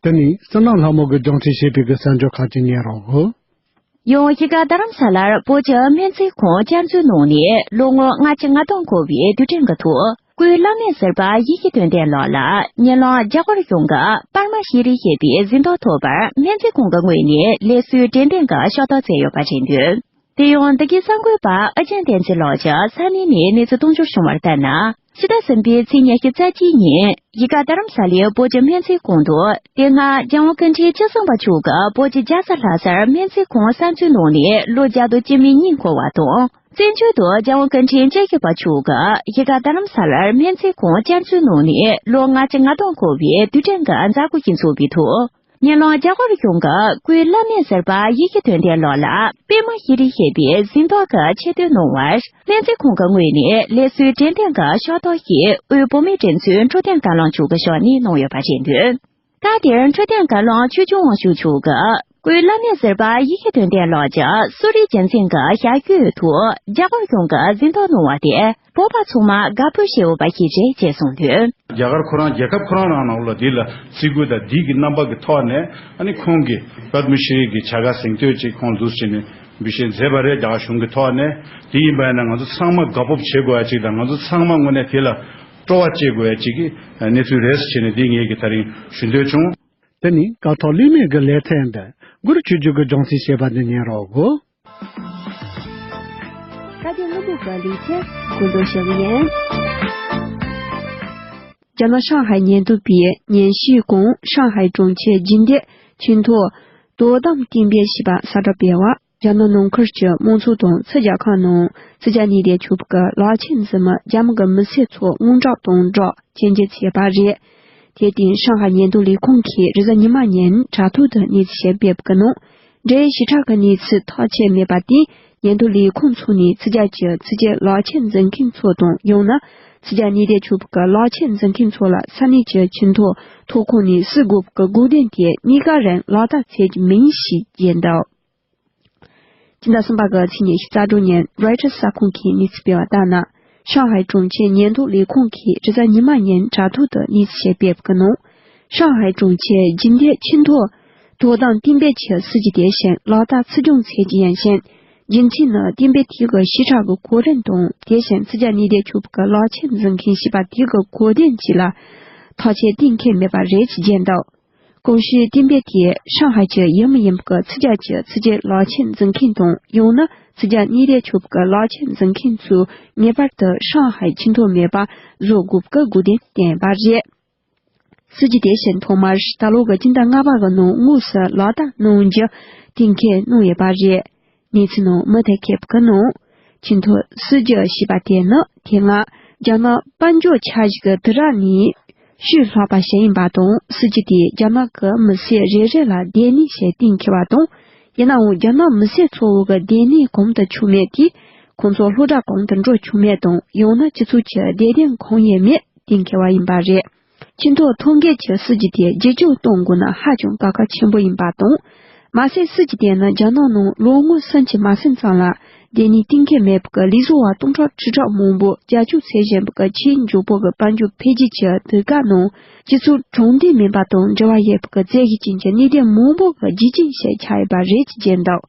དེ་ནི་བསོད་ནམས་ལྷ་མོ་གིས་སྦྱོང་བརྩོན་བྱས་པའི་གི་གསར་འགྱུར་ཁག་ཅིག་ཉན་རོགས། ཡང་ཡུལ་ཁག་རྡ་རམ་ས་ལར་བོད་ཀྱི་སྨན་རྩིས་ཁང་བསྐྱར་འཛུགས་གནང་ནས་ལོ་ངོ་ལྔ་བཅུ་ང་སྟོང་འཁོར་བའི་དུས་དྲན་གྱི་ཐོག་སྐུའི་བླ་སྨན་ཟུར་པ་ཡེ་ཤེས་དོན་ལྡན་ལགས་ལ་ཉེ་ལམ་རྒྱ་གར་གཞུང་གི་པདྨ་ཤྲི་ཞེས་པའི་གཟེངས་རྟགས་ཐོབ་པར་སྨན་རྩིས་ཁང་གི་ངོས་ནས་ལས་བསོད་དྲན་རྟེན་གྱི་ཕྱག་རྟགས་བསྩལ་ཡོད་པ་རེད་འདུག་དེ་ཡང་འདི་གའི་གསར་འགོད་པ་ཨ་ཅན་བསྟན་འཛིན་ལགས་ཀྱིས་ས་གནས་ནས་གནས་ཚུལ་གཏོང་རྒྱུར་བྱུང་བར་ལྟར་ན། ཕྱི་ཟླ་གསུམ་པའི་ཚེས་ཉི་ཤུ་རྩ་གཅིག་ཉིན་ཡུལ་ཁག་རྡ་རམ་ས་ལའི་བོད་ཀྱི་སྨན་རྩིས་ཁང་དུ་དེ་སྔ་རྒྱལ་དབང་སྐུ་ཕྲེང་བཅུ་གསུམ་པ་མཆོག་གིས་བོད་ཀྱི་རྒྱལ་ས་ལྷ་སར་སྨན་རྩིས་ཁང་གསར་འཛུགས་གནང་ནས་ལོ་བརྒྱ་དང་བཅུ་མེད་གཉིས་འཁོར་བ་དང་། བཙན་བྱོལ་དུ་རྒྱལ་དབང་སྐུ་ཕྲེང་བཅུ་བཞི་པ་མཆོག་གིས་ཡུལ་ཁག་རྡ་རམ་ས་ལར་སྨན་རྩིས་ཁང་བསྐྱར་འཛུགས་གནང་ནས་ལོ་ལྔ་བཅུ་ང་སྟོང་འཁོར་བའི་དུས་དྲན་གྱི་མཛད་སྒོ་ཞིག་འཚོགས་པའི་ཐོག་ཉེ་ལམ་རྒྱ་གར་གཞུང་གིས་སྐུའི་བླ་སྨན་ཟུར་པ་ཡེ་ཤེས་དོན་ལྡན་ལགས་ལ་པདྨ་ཤྲི་ཞེས་པའི་གཟེངས་རྟགས་ཀྱི་ཆེ་བསྟོད་གནང་བར་སྨན་རྩིས་ཁང་གི་ངོས་ནས་ལས་བསོད་དྲན་རྟེན་གྱི་ཕྱག་རྟགས་ཤིག་དབུས་བོད་མིའི་སྒྲིག་འཛུགས་འཕྲོད་བསྟེན་བཀའ་བློན་མཆོག་གི་ཕྱག་ནས་གནང་ཡོད་པ་རེད་འདུག་སྐབས་དེར་འཕྲོད་བསྟེན་བཀའ་བློན་ཆོས་སྐྱོང་དབང་ཕྱུག་མཆོག་གིས་སྐུའི་བླ་སྨན་ཟུར་པ་ཡེ་ཤེས་དོན་ལྡན་ལགས་ཀྱིས་གསོ་རིག་རྒྱུན་འཛིན་གྱི་བྱ་སྤྱོད་ཐོག་རྒྱ་གར་གཞུང་གི་གཟེངས་རྟགས་གནང་བ་དེ། བོད་པ་ཚང་མ་དགའ་འབོད་བྱེད་འོས་པ་ཞིག་རེད་ཅེས་གསུངས་འདུག་རྒྱ་གར་ཁོ་རང་རྒྱལ་ཁབ་ཁོ་རང་རང་ནང་ལ་འདི་ལ་བརྩི་བཀུར་དང་འདི་གི་རྣམ་པ་གི་ཐོག་ནས་ཨ་ནི་ཁོང་གིས་པདྨ་ཤྲི་གི་བྱ་དགའ་གཟེངས་བསྟོད་ཅིག་ཁོང་འདུག་བྱས་ནས་འབུལ་བཞེས་མཛད་པ་རེད། རྒྱ་གར་གཞུང་གི་ཐོག་ནས། དེ་ཡིན་པ་ཡིན་ན་ང་ཚོ་ཚང་མ་དགའ་སྤོབས་བྱེད་དགོས་ཡ་ཅིག་དང་། ང་ཚོ་ཚང་མ་དངོས་གནས་དེ་ལ་སྤྲོ་བ་སྐྱེ་དགོས་ཡ་ཅིག་གི་གནས་ཚུལ་རེད་ཟེར་བྱས་ནས་འདི་ངེད་ཀྱིས་དེ་རིང་ཞུ་འདོད་བྱུང་། དེ་ནི་ཀ་ཐོག་གླེང་མོལ་གྱི་ལེ་ཚན་འདི་མགུར་ཆུང་ཆུང་གི་སྦྱོང་ཚིག་ཞེས་པ་འདི་ཉན་རོགས། ཁ་དེ་ལུ་གུ་ག་ལི་ཆེ་ཀུན་ཏུ་ཞབས་ཡན། རྒྱ་ནག་ཧྲང་ཧའེ་ཉེན་རྟོག་པས་ཉིན་ཤས་གོང་ཧྲང་ཧའེ་གྲོང་ཁྱེར་རྒྱུན་ལྡན་ཆུ་འཐུང་དོ་དམ་གཏན་འབེབས་ཞེས་པ་གསལ་བསྒྲགས་སྤེལ་བ། རྒྱ་ནག་ནང་ཁུལ་གྱི་དམངས་གཙོ་དང་ཚུར་རྒྱལ་ཁབ་ནང་ཚུར་རྒྱ་ནས་བསྡད་ཆོག་པའི་གློག་ཆས་འཛིན་མི་རྒྱ་མི་གི་མི་སེར་ཚོ་དངངས་སྐྲག་དང་སྦྲགས་སྐྱོན་བརྗོད་བྱས་པ་རེད། དེར་བརྟེན་ཧྲང་ཧའེ་ཉེན་རྟོག་ལས་ཁུངས་ཀྱིས་རེས་གཟའ་ཉི་མ་ཉིན་དྲ་ཐོག་ཏུ་གནས་ཚུལ་ཞིག་སྤེལ་བའི་ནང་། འབྲེལ་ཡོད་ཞིབ་ཕྲ་གི་གནས་ཚུལ་ཐག་བཅད་མེད་པར་བརྟེན། ཉེན་རྟོག་ལས་ཁུངས་ཚོ་ནས་ཚུར་རྒྱལ་གྱི་ཚུར་སྐྱེལ་གློག་ཆས་འཛིན་མཁན་ཚོ་དང་། ཡང་ན་ཚུར་རྒྱལ་ནས་བསྡད་ཆོག་པའི་གློག་ཆས་འཛིན་མཁན་ཚོ་ལ་ས་གནས་ཀྱི་ཆུ་འཐུང་ཐོག་ཁང་ནས་བསུ་དགོས་པའི་དགོས་འདུན་དེ་གཉིས་ཀ་རང་ལག་བསྟར་བྱེད་ཀྱི་མིན་ཞེས་བརྗོད་འདུག་སྤྱི་ཟླ་གསུམ་པ་གི་ཚེས་ཉི་ཤུ་རྩ་དྲུག་ཉིན་རོའི་ཊར་གསར་ཁང་གིས་གནས་ཚུལ་སྤེལ་བ་ལྟར་ན། ཧྲང་ཧའེ་གྲོང་ཁྱེར་ཉེན་རྟོག་ལས་ཁུངས་ཀྱིས་རེས་གཟའ་ཉི་མ་ཉིན་དྲ་ཐོག་ཏུ་གནས་ཚུལ་ཞིག་སྤེལ་བའི་ནང་། ཧྲང་ཧའེ་གྲོང་ཁྱེར་རྒྱུན་ལྡན་ཆུ་འཐུང་དོ་དམ་གཏན་འབེབས་ཀྱི་སྲིད་ཇུས་དེ་བཞིན་ལག་བསྟར་ཚུར་སྦྱོང་བྱེད་ཀྱི་ཡིན་ཞིང་། རྒྱུ་མཚན་ནི་གཏན་འབེབས་དེ་གི་ཞིབ་ཕྲ་གི་གོ་རིམ་དང་། དེ་བཞིན་ཚུར་རྒྱལ་ནས་བསྡད་ཆོག་པའི་གློག་ཆས་འཛིན་མཁན་ཞེས་པ་དེ་གི་གོ་དོན་བཅས་ལ་ཐག་གཅོད་གཏན་འཁེལ་མེད་པ་རེད་ཅེས་བརྗོད་འདུག་གོང་ཞུས་གཏན་འབེབས་དེས་ཧྲང་ཧའེ་ཆུ་ཡིན་མི་ཡིན་པའི་ཚུར་རྒྱལ་གྱི་ཚུར་སྐྱེལ་གློག་ཆས་འཛིན་མཁན་དང་། ཡང་ན་ཚུར་རྒྱལ་ནས་བསྡད་ཆོག་པའི་གློག་ཆས་འཛིན་མཁན་ཚོས་ངེས་པར་དུ་ཧྲང་ཧའེ་ཆུ་འཐུང་མེད་པ་བཟོ་དགོས་པའི་དགོས་འདུན་བཏོན་པ་རེད། སྲིད་ཇུས་དེ་བཞིན་ཐོག་མར་ད་ལོ་གི་སྤྱི་ཟླ་ལྔ་པ་གི་ནང་དངོས་སུ་ལག་བསྟར་གནང་རྒྱུ་གཏན་འཁེལ་གནང་ཡོད་པ་རེད། གནས་ཚུལ་ནང་མུ་མཐུད་མཁས་པ་གི་ནང་། ཆུ་འཐུང་བསུ་རྒྱུ་ཞེས་པ་དེ་ནི་དེ་སྔ་རྒྱ་ནག་དཔལ་འབྱོར་འཆར་གཞི་གི་དུས་རབས་ནས་ཤུལ་ལྷག་པ་ཞིག་ཡིན་པ་དང་། སྲིད་ཇུས་དེས་རྒྱ་ནག་གི་མི་སེར་རེ་རེ་ལ་སྡོད་གནས་ཞིག་གཏན་འཁེལ་བ་དང་། ཡིན་ནའང་རྒྱ་ནག་མི་སེར་ཚོ་བོ་གི་སྡོད་གནས་གོང་དུ་ཆགས་མེད་དེ། ཁོང་ཚོ་སློབ་གྲྭ་གོང་དུ་འགྲོ་ཆོག་མེད་དང་། ཡང་ན་སྤྱི་ཚོགས་ཀྱི་སྡོད་གནས་གང་ཡང་མེད་གཏན་འཁེལ་བ་ཡིན་པ་རེད། ཆུ་འཐུང་ཐོན་སྐྱེད་ཀྱི་སྲིད་ཇུས་དེ་བསྒྱུར་བཅོས་གཏོང་དགོས་ན་ཧ་ཅང་དཀའ་ཁག་ཆེན་པོ་ཡིན་པ་དང་། མ་ཟད་སྲིད་ཇུས་དེ་ནི་རྒྱ་ནག་ནང་ལོ་ངོ་སུམ་ཅུ་མ་ཟིན་ཙམ་ལ་སྡོད་གནས་གཏན་འཁེལ་མེད་པའི་ལུས་བཟོ་བ་སྟོང་ཕྲག་ཁྲི་ཕྲག་མང་པོ་རྒྱ་སྐྱོད་བྱེད་བཞིན་པའི་ཆེས་མགྱོགས་པོ་གི་དཔལ་འབྱོར་འཕེལ་རྒྱས་ཀྱི་དུས་སྐབས་ནང་སྤྱི་ཚོགས་དྲང་བདེན་མིན་པ་དང་འབྲེལ་བ་ཡོད་པའི་བཙན་ཤེད་ཅན་གྱི་གནད་དོན་མང་པོ་གི་རྒྱུ་རྐྱེན་ཞིག་ཆགས་ཡོད་པ་རེད་ཅེས་བརྗོད་འདུག་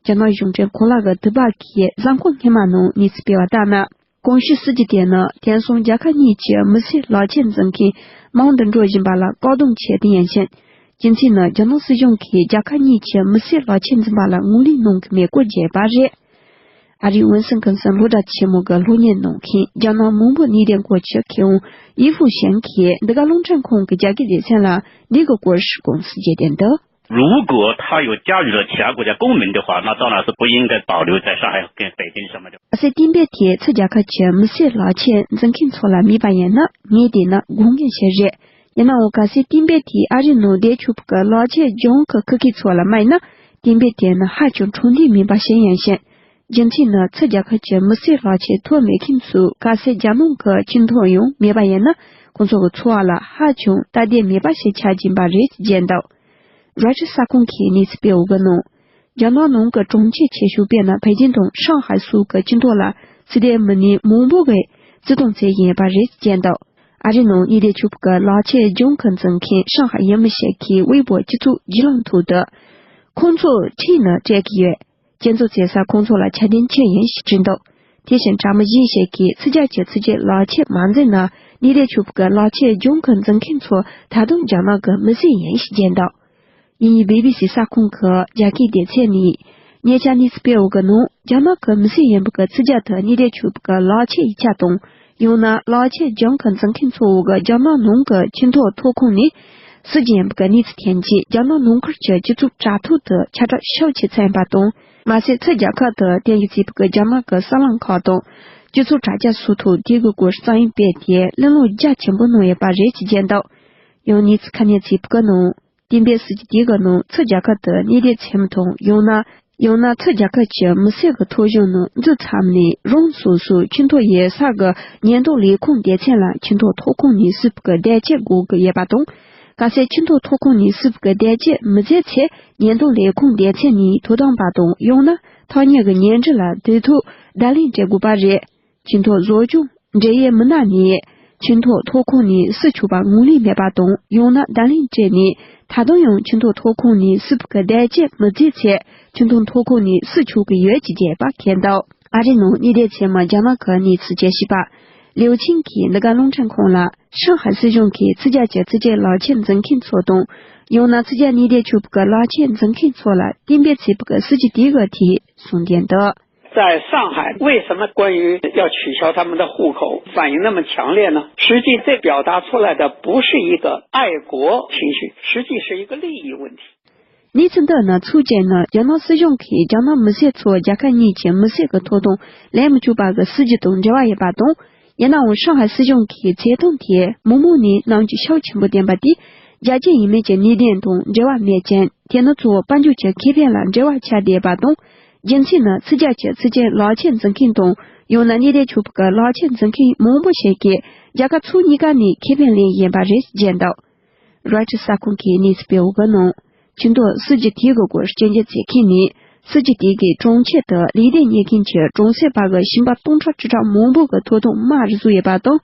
རྒྱ་ནག་གཞུང་འབྲེལ་གོ་ལ་གི་དུས་བབ་ཀྱི་གཟའ་འཁོར་སྔོན་མ་ནང་གནས་ཚུལ་སྤེལ་བ་ལྟར་ན། གོང་ཞུས་སྲིད་ཇུས་དེ་ནི་དེང་སང་རྒྱལ་ཁབ་གཉིས་ཀྱི་མི་སེར་གློག་ཆས་འཛིན་མཁན་མང་དུ་འགྲོ་བཞིན་པ་ལ་བཀག་སྡོམ་ཆེད་དུ་ཡིན་ཞིང་། རྒྱུ་མཚན་ནི་རྒྱ་ནག་སྲིད་གཞུང་གིས་རྒྱལ་ཁབ་གཉིས་ཀྱི་མི་སེར་གློག་ཆས་འཛིན་པ་ལ་ངོས་ལེན་གནང་གི་མེད་སྐོར་བརྗོད་པ་རེད། ཨ་རིའི་ཝིན་སིན་ཀོན་སིན་སློབ་གྲྭ་ཆེན་མོ་གི་སློབ་གཉེར་གནང་མཁན་རྒྱ་ནག་མང་པོ་གནས་སྡོད་འགོ་ཁྲིད་མཁས་དབང་ཡི་ཧྥུ་ཞན་གྱིས་འདི་ག་རླུང་འཕྲིན་ཁང་གི་རྒྱ་སྐད་སྡེ་ཚན་ལ་འདི་གི་སྐོར་ཞིག་གོང་སུ་བརྗོད་དོན་འདི། 如果他有驾驶的前国家公民的话，那当然是不应该保留在上海跟北京什么的。 གལ་སྲིད་གཏན་འབེབས་དེ་ཚུར་རྒྱལ་ཁབ་ཀྱི་མི་སེར་གློག་ཆས་འཛིན་མཁན་ཚོ་ལ་དམིགས་པ་ཡིན་ན། ངས་བལྟས་ན་དགོངས་ངེས་ཤིག་རེད། ཡིན་ནའང་གལ་སྲིད་གཏན་འབེབས་དེས་ཨ་རིའི་ནང་བསྡད་ཆོག་པའི་གློག་ཆས་སྦྱོང་གི་ཁུར་མཁན་ཚོ་ལ་མ་ཡིན་ན། གཏན་འབེབས་དེ་ནི་ཧ་ཅང་དྲང་བདེན་མིན་པ་ཞིག་ཡིན་ཞིང་། རྒྱུ་མཚན་ནི་ཚུར་རྒྱལ་ཁབ་ཀྱི་མི་སེར་གློག་ཆས་ཐོབ་མེད་མཁན་ཚོས་གལ་སྲིད་རྒྱ་ནག་གི་ཆུ་འཐུང་ཡང་མེད་པ་ཡིན་ན། ཁོང་ཚོ་གི་འཚོ་བ་ལ་ཧ་ཅང་སྟབས་བདེ་མེད་པ་ཞིག་ཆགས་ཀྱིན་པ་རེད་ཅེས་བརྗོད་འདུག་རོའི་ཊར་གསར་ཁང་གིས་གནས་ཚུལ་སྤེལ་བའི་ནང་། རྒྱ་ནག་ནང་གི་གྲོང་ཁྱེར་ཆེ་ཤོས་དཔེར་ན་པེ་ཅིང་དང་ཧྲང་ཧའེ་སོགས་ཀྱི་ཆུ་འཐུང་ལ་ཚུར་སྡོད་མི་སྣ་མང་པོ་གིས་བརྩི་མཐོང་བྱེད་བཞིན་ཡོད་པ་རེད་ཅེས་བརྗོད་འདུག་ཨ་རིའི་ནང་གནས་སྡོད་ཆོག་པའི་གློག་ཆས་སྦྱོང་གི་འཛིན་མཁན་ཧྲང་ཧའེ་ཡུལ་མི་ཞིག་གིས་ཝེ་པོ་སྤྱི་ཚོགས་བརྒྱུད་ལམ་ཐོག་ཏུ། ཁོང་ཚོས་འཕྲིན་ནི་སྤྲད་ཀྱི་ཡོད། སྐྱོན་འཛུགས་བྱེད་ས་ཁོང་ཚོ་ལ་ཆ་རྐྱེན་ཅི་ཡིན་ཞེས་དྲིས་འདུག་དེ་བཞིན་དྲ་མི་གཞན་ཞིག་གིས་ཚུར་རྒྱལ་གྱི་ཚུར་སྐྱེལ་གློག་ཆས་མ་འཛིན་ན་གནས་སྡོད་ཆོག་པའི་གློག་ཆས་སྦྱོང་གི་འཛིན་མཁན་ཚོ་ད་དུང་རྒྱ་ནག་གི་མི་སེར་ཡིན་ཞེས་བརྗོད་འདུག་དབྱིན་ཡུལ་བི་བི་སི་གསར་ཁང་གི་རྒྱ་སྐད་སྡེ་ཚན་ནས་ཉེ་ཆར་གནས་ཚུལ་སྤེལ་བའི་ནང་། རྒྱ་ནག་གི་མི་སེར་ཡིན་པའི་ཚུར་རྒྱལ་དུ་གནས་སྡོད་ཆོག་པའི་གློག་ཆས་ཡིག་ཆ་དང་། ཡང་ན་གློག་ཆས་སྦྱོང་གི་འཛིན་མཁན་ཚོ་བོ་གི་རྒྱ་ནག་ནང་གི་ཆུ་འཐུང་ཐོག་ཁང་ནས་བསུ་རྒྱུ་ཡིན་པའི་གནས་ཚུལ་ཐོན་རྗེས། རྒྱ་ནག་ནང་ཁུལ་གྱི་སྤྱི་ཚོགས་དྲ་ཐོག་ཏུ་ཁྱབ་བསྒྲགས་ཤུགས་ཆེ་བྱུང་ཡོད་པ་དང་། མ་ཟད་ཚུར་རྒྱལ་ཁབ་ཏུ་བསྟན་རྒྱུ་བརྩིས་པའི་རྒྱ་ནག་གི་གསར་ལམ་ཁག་དང་། སྤྱི་ཚོགས་དྲ་རྒྱ་སོགས་ཐོག་དེ་གི་སྐོར་རྩོམ་ཡིག་སྤེལ་ཏེ་གླེང་སློང་རྒྱ་ཆེན་པོ་གནང་ཡོད་པ་རེད་ཅེས་བརྗོད་འདུག་ཡང་གནས་ཚུལ་ཁག་ནས་བརྩིས་པའི་ནང་། གཏན་འབེབས་སྲིད་ཇུས་དེ་གི་ནང་ཚུར་རྒྱལ་ཁབ་ཏུ་གནས་སྡོད་བྱེད་མི་དང་། ཡང་ན། ཡང་ན་ཚུར་རྒྱལ་ཁབ་ཀྱི་མི་སེར་གྱི་ཐོ་གཞུང་ནང་འཛུལ་ཚར་ནས། རང་སོ་སོའི་ཆུ་འཐུང་ཡོད་ས་གི་ཉེན་རྟོག་ལས་ཁུངས་སྡེ་ཚན་ལ་ཆུ་འཐུང་ཐོག་ཁང་ནས་བསུ་བའི་དེབ་ཅིག་དགོས་ཀྱི་ཡོད་པ་དང་། གལ་སྲིད་ཆུ་འཐུང་ཐོག་ཁང་ནས་བསུ་བའི་དེབ་ཅིག་མི་མཛད་ཚེ། ཉེན་རྟོག་ལས་ཁུངས་སྡེ་ཚན་ནས་དོ་དམ་པ་དང་། ཡང་ན་ཐག་ཉེ་གི་ཉེ་འབྲེལ་ལ་དུས་ཐོག་བརྡ་ལན་སྤྲད་དགོས་པ་རེད། ཆུ་འཐུང་བཟོ་སྐྱོང་འབྲེལ་ཡོད་མི་སྣ་ནས་ཆུ་འཐུང་ཐོག་ཁང་ནས་བསུ་ཆོག་པ་ངོས་ལེན་མེད་པ་དང་། ཡང་ན་བརྡ་ལན་སྤྲད་ནས་ད་དུང་ཡང་ཆུ་འཐུང་ཐོག་ཁང་ནས་བསུ་བའི་དེབ་ཅིག་མི་མཛད་ཚེ། ཆུ་འཐུང་ཐོག་ཁང་ནས་བསུ་ཆོག་གི་ཡོད་ཅེས་བརྗོད་པ་མཁྱེན་འདུག་ཨ་རིའི་ནང་གནས་སྡོད་བྱེད་མི་རྒྱ་ནག་གི་གནས་ཚུལ་དཔྱད་ཞིབ་པ་ལིའུ་ཆིང་གིས་འདི་ག་རླུང་འཕྲིན་ཁང་ལ། ཧྲང་ཧའེ་སྲིད་གཞུང་གིས་ཚུར་རྒྱལ་གྱི་ཚུར་སྐྱེལ་གློག་ཆས་འཛིན་མཁན་ཚོ་དང་། ཡང་ན་ཚུར་རྒྱལ་གནས་སྡོད་ཆོག་པའི་གློག་ཆས་འཛིན་མཁན་ཚོ་ལ་གཏན་འབེབས་བྱས་པའི་སྲིད་ཇུས་དེ་གི་ཐད་གསུངས་དོན་འདི། 在上海，为什么关于要取消他们的户口反应那么强烈呢？实际这表达出来的不是一个爱国情绪，实际是一个利益问题。 གནས་ཚུལ་འདི་ནི་ཚོགས་བཅར་ནི་རྒྱ་ནག་སྲིད་གཞུང་གིས་རྒྱ་ནག་མི་སེར་ཚོར་རྒྱལ་ཁབ་གཉིས་ཀྱི་མི་སེར་གྱི་ཐོབ་ཐང་ལེན་མི་ཆོག་པ་གི་སྲིད་ཇུས་དང་འབྲེལ་བ་ཡོད་པ་དང་། ཡིན་ནའང་ཧྲང་ཧའེ་སྲིད་གཞུང་གིས་བརྩེ་དུང་དེ་མི་མང་ནས་གནང་རྒྱུ་ཤུགས་ཆེན་པོ་ལྡན་པ་དེ། རྒྱ་ཆེ་ཡིན་མིན་གྱི་གནད་དོན་དང་འབྲེལ་བ་མེད་ཅིང་། དེ་ནི་གཙོ་བོ་དཔལ་འབྱོར་གྱི་ཁེ་ཕན་ལ་འབྲེལ་བ་ཆགས་བསྡད་པ་དང་། རྒྱུ་མཚན་ནི་ཕྱི་རྒྱལ་གྱི་ཚོགས་ཆེན་ལག་ཁྱེར་འཛིན་མཁན་དང་། ཡང་ན་གནས་བརྟན་ཆོས་འཕེལ་གྱི་ལག་ཁྱེར་འཛིན་མཁན་མང་པོ་ཞིག་གིས་རྒྱལ་ཁབ་ཕྱོགས་གཉིས་ཀ་ནས་ཁེ་ཕན་ལེན་བཞིན་པ་རེད་བརྗོད་འདུག་རོའི་ཊར་གསར་ཁང་གིས་གནས་ཚུལ་སྤེལ་བའི་ནང་། ཆིང་ཏོག་སྲིད་ཇུས་དེ་གི་སྐོར་སྐྱོན་བརྗོད་བྱེད་མཁན་ནི། སྲིད་ཇུས་དེ་གིས་གྲོང་ཁྱེར་དུ་ལུས་སྡོད་གཉེར་མཁན་གྱི་གྲོང་གསེབ་བར་གྱི་ཞིང་པ་སྟོང་ཕྲག་ཁྲི་ཕྲག་མང་པོ་གི་ཐོབ་ཐང་མར་བཟོས་ཡོད་པ་དང་།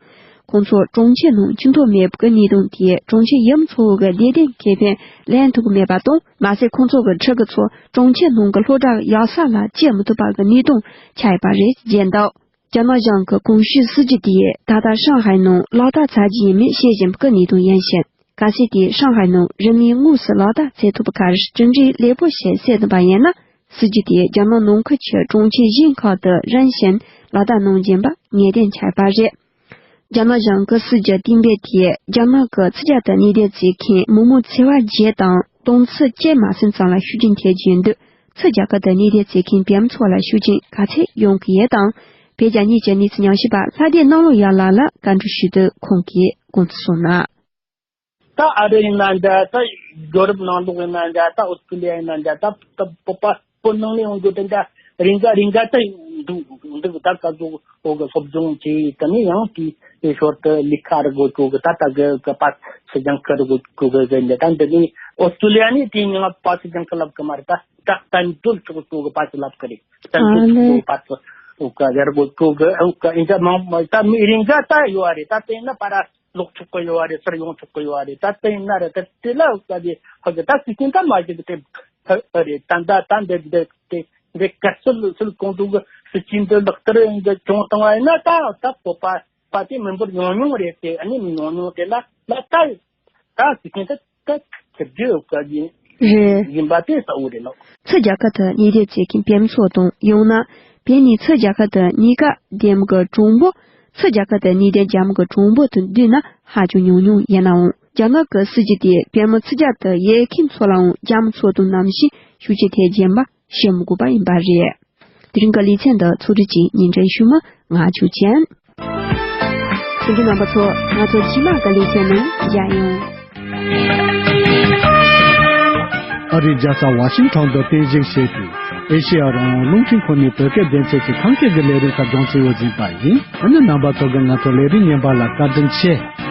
ཁོང་ཚོ་གྲོང་ཁྱེར་ནང་ཆིང་ཏོག་མེད་པའི་གནད་དོན་དེས་གྲོང་ཁྱེར་ཡུལ་ཚོ་བོ་གི་ལུས་སྡོད་ཁེ་ཕན་ལེན་ཐུབ་ཀྱི་མེད་པ་དང་། མ་ཟད་ཁོང་ཚོ་གི་ཕྲུ་གུ་ཚོ་གྲོང་ཁྱེར་ནང་གི་སློབ་གྲྭ་གཡར་ས་ལ་སྐྱེལ་མི་ཐུབ་པ་གི་གནད་དོན་ཆགས་ཡོད་པ་རེད་བརྗོད་འདུག་རྒྱ་ནག་གཞུང་གི་གོང་ཞུས་སྲིད་ཇུས་དེས་ད་ལྟ་ཧྲང་ཧའེ་ནང་ལག་བསྟར་བྱ་རྒྱུ་ཡིན་མིན་བཤད་བཞིན་པའི་གནས་དོན་ཡིན་ཞིང་། གལ་སྲིད་དེ་ཧྲང་ཧའེ་ནང་རིན་མེད་དངོས་སུ་ལག་བསྟར་བྱེད་ཐུབ་པའི་ཁར་གྲུབ་འབྲས་ལེགས་པོ་ཞིག་སོན་ཐུབ་པ་ཡིན་ན། སྲིད་ཇུས་དེ་རྒྱ་ནག་ནང་ཁུལ་གྱི་གྲོང་ཁྱེར་གཞན་ཁག་ཏུ་རིམ་བཞིན་ལག་བསྟར་གནང་རྒྱུ་ཡིན་པ་ངེས་གཏན་ཆགས་པ་རེད། རྒྱ་ནག་གཞུང་གི་སྲིད་ཇུས་གཏན་འབེབས་དེས་རྒྱ་ནག་གི་ཕྱི་རྒྱལ་དུ་གནས་སྡོད་བྱེད་མཁན་མི་མང་ཚེས་པ་བརྒྱད་དང་སྟོང་ཚོ་བཅུ་མ་ཟིན་ཙམ་ལ་ཤུགས་རྐྱེན་ཐེབས་ཀྱི་ཡོད་འདུག་ཕྱི་རྒྱལ་ཁབ་ཏུ་གནས་སྡོད་བྱེད་མཁན་བོད་མི་ཚོ་ལ་ཤུགས་རྐྱེན་ག་ཚད་ཡོང་གི་ཡོད་དང་། བོད་རྒྱ་གཉིས་ཀྱི་གནས་ཚུལ་ཉམས་ཞིབ་པ་ལྷ་སྡེ་གནམ་ལོ་ཡར་ལགས་ལ་བཀའ་འདྲི་ཞུས་དུས་ཁོང་གིས་དགོངས་ཚུལ་གསུངས་ན། ད་ཨ་རི་ཡིན་ན་འདྲ། ད་ཡོ་རོབ་ནང་ལོགས་ཡིན་ན་འདྲ། ད་ཨོ་སི་ཀྲི་ལི་ཡ་ཡིན་ན་འདྲ། ད་ད་བོད་པ་བོད་ནང་ལ་ཡོང་རྒྱུ་དེ་འདྲ་རེ་འགའ་རེ་འགའ་ད་འདུག་འདུག་ད་ག་ཟུག་འོ་གི་སློབ་སྦྱོང་བྱས་ཡིན་ད་ནི་ཡང་དེའི་ཞོར་དུ་ལས་ཀ་རུ་དགོས་ཀྱོ་གི། ད་ད་གི་གི་པ་སི་ཅང་གི་རུ་དགོས་ཀྱོ་གི་གི་འདི་ད་འདི་ནི་ཨོ་སི་ཀྲི་ལི་ཡ་ནི་དེའི་ནང་པ་སི་ཅང་གི་ལབ་གི་མ་རེད། ད་ད་བསྟན་སྲིད་ཕྱོགས་ཀྱོ་གི་པ་སི་ལབ་གི་རེད། བསྟན་སྲིད་ཕྱོགས་ཀྱོ་པ་སི་འོ་ག་ཡར་དགོས་ཀྱོ་གི། འོ་ག་ཨིན་ད་མང་ད་མི་རེ་འགའ་ད་ཡོད་རེད། ད་དེ་ན་པ་ར་ལོག་ཆོག་གི་ཡོད་རེད། ཚུར་ཡོང་ཆོག་གི་ཡོད་རེད། ད་དེ་ཡིན་ན་རེད། ད་དེ་ལ་ཨོ་ག་དེ་ཧ་གི་ད་སི་ཀིན་ད་མ་ཞིག་དེ་ཧ་རེད། ད་ད་ད་འདི་འདི་དེ་འདི་ག་སུ་སུ་གོང་དུ་གི་སྲིད་ཇུས་འདི་ལག་བསྟར་འདི་བྱུང་བཏང་བ་ཡིན་ན། ད་ད་བོད་པ་པ་དེ་མི་འབོར་ཉུང་ཉུང་རེད་དེ། ཨ་ནི་མི་ཉུང་ཉུང་དེ་ལ་ལ་ད་ད་སི་ཀིན་ད་ད་ཁྱབ་རྒྱུ་ཡོད་ག་ཡིན། རེད། ཡིན་པ་དེ་གསལ་བོ་རེད་ལགས། ཕྱི་རྒྱལ་ཁབ་ཏུ་གནས་སྡོད་བྱེད་མཁན་བོད་མི་ཚོ་དང་། ཡང་ན་བོད་ནས་ཕྱི་རྒྱལ་ཁབ་ཏུ་གནས་སྐབས་བསྡད་མི་གི་གྲངས་འབོར་ཕྱི་རྒྱལ་ཁབ་ཏུ་གནས་སྡོད་རྒྱ་མི་གི་གྲངས་འབོར་དང་བསྡུར་ན་ཧ་ཅང་ཉུང་ཉུང་ཡིན་ནའང་། རྒྱ་ནག་གི་སྲིད་ཇུས་དེས་བོད་མི་ཕྱི་རྒྱལ་དུ་ཡོད་མཁན་ཚོ་ལའང་རྒྱ་མི་ཚོ་དང་ནང་བཞིན་ཤུགས་རྐྱེན་ཐེབས་ཀྱིན་པ་བཤད་མི་དགོས་པ་ཡིན་པ་རེད། དེ་རིང་གི་ལེ་ཚན་འདི་ཚོགས་སྒྲིག་གིས་སྙན་སྒྲོན་ཞུས་མི་ང་ཆོས་ཅན། གསན་མཁན་རྣམ་པ་ཚོ། ང་ཚོ་རྗེས་མ་གི་ལེ་ཚན་ནང་མཇལ་ཡོང་། ཨ་རིའི་རྒྱལ་ས་ཝ་ཤིང་ཊོན་དུ་རྟེན་གཞི་བྱས་པའི་ཨེ་ཤེ་ཡ་རང་དབང་རླུང་འཕྲིན་ཁང་ནས་བོད་སྐད་སྡེ་ཚན་གྱི་ཁམས་སྐད་ཀྱི་ལས་རིམ་ཁག་སྦྱོང་བརྩོན་ཡོད་ཟིན་པ་ཡིན། ཨ་ནི་རྣམ་པ་ཚོ་གིས་ང་ཚོ་ལས་རིམ་ཉན་པ་ལ་བཀའ་དྲིན་ཆེ།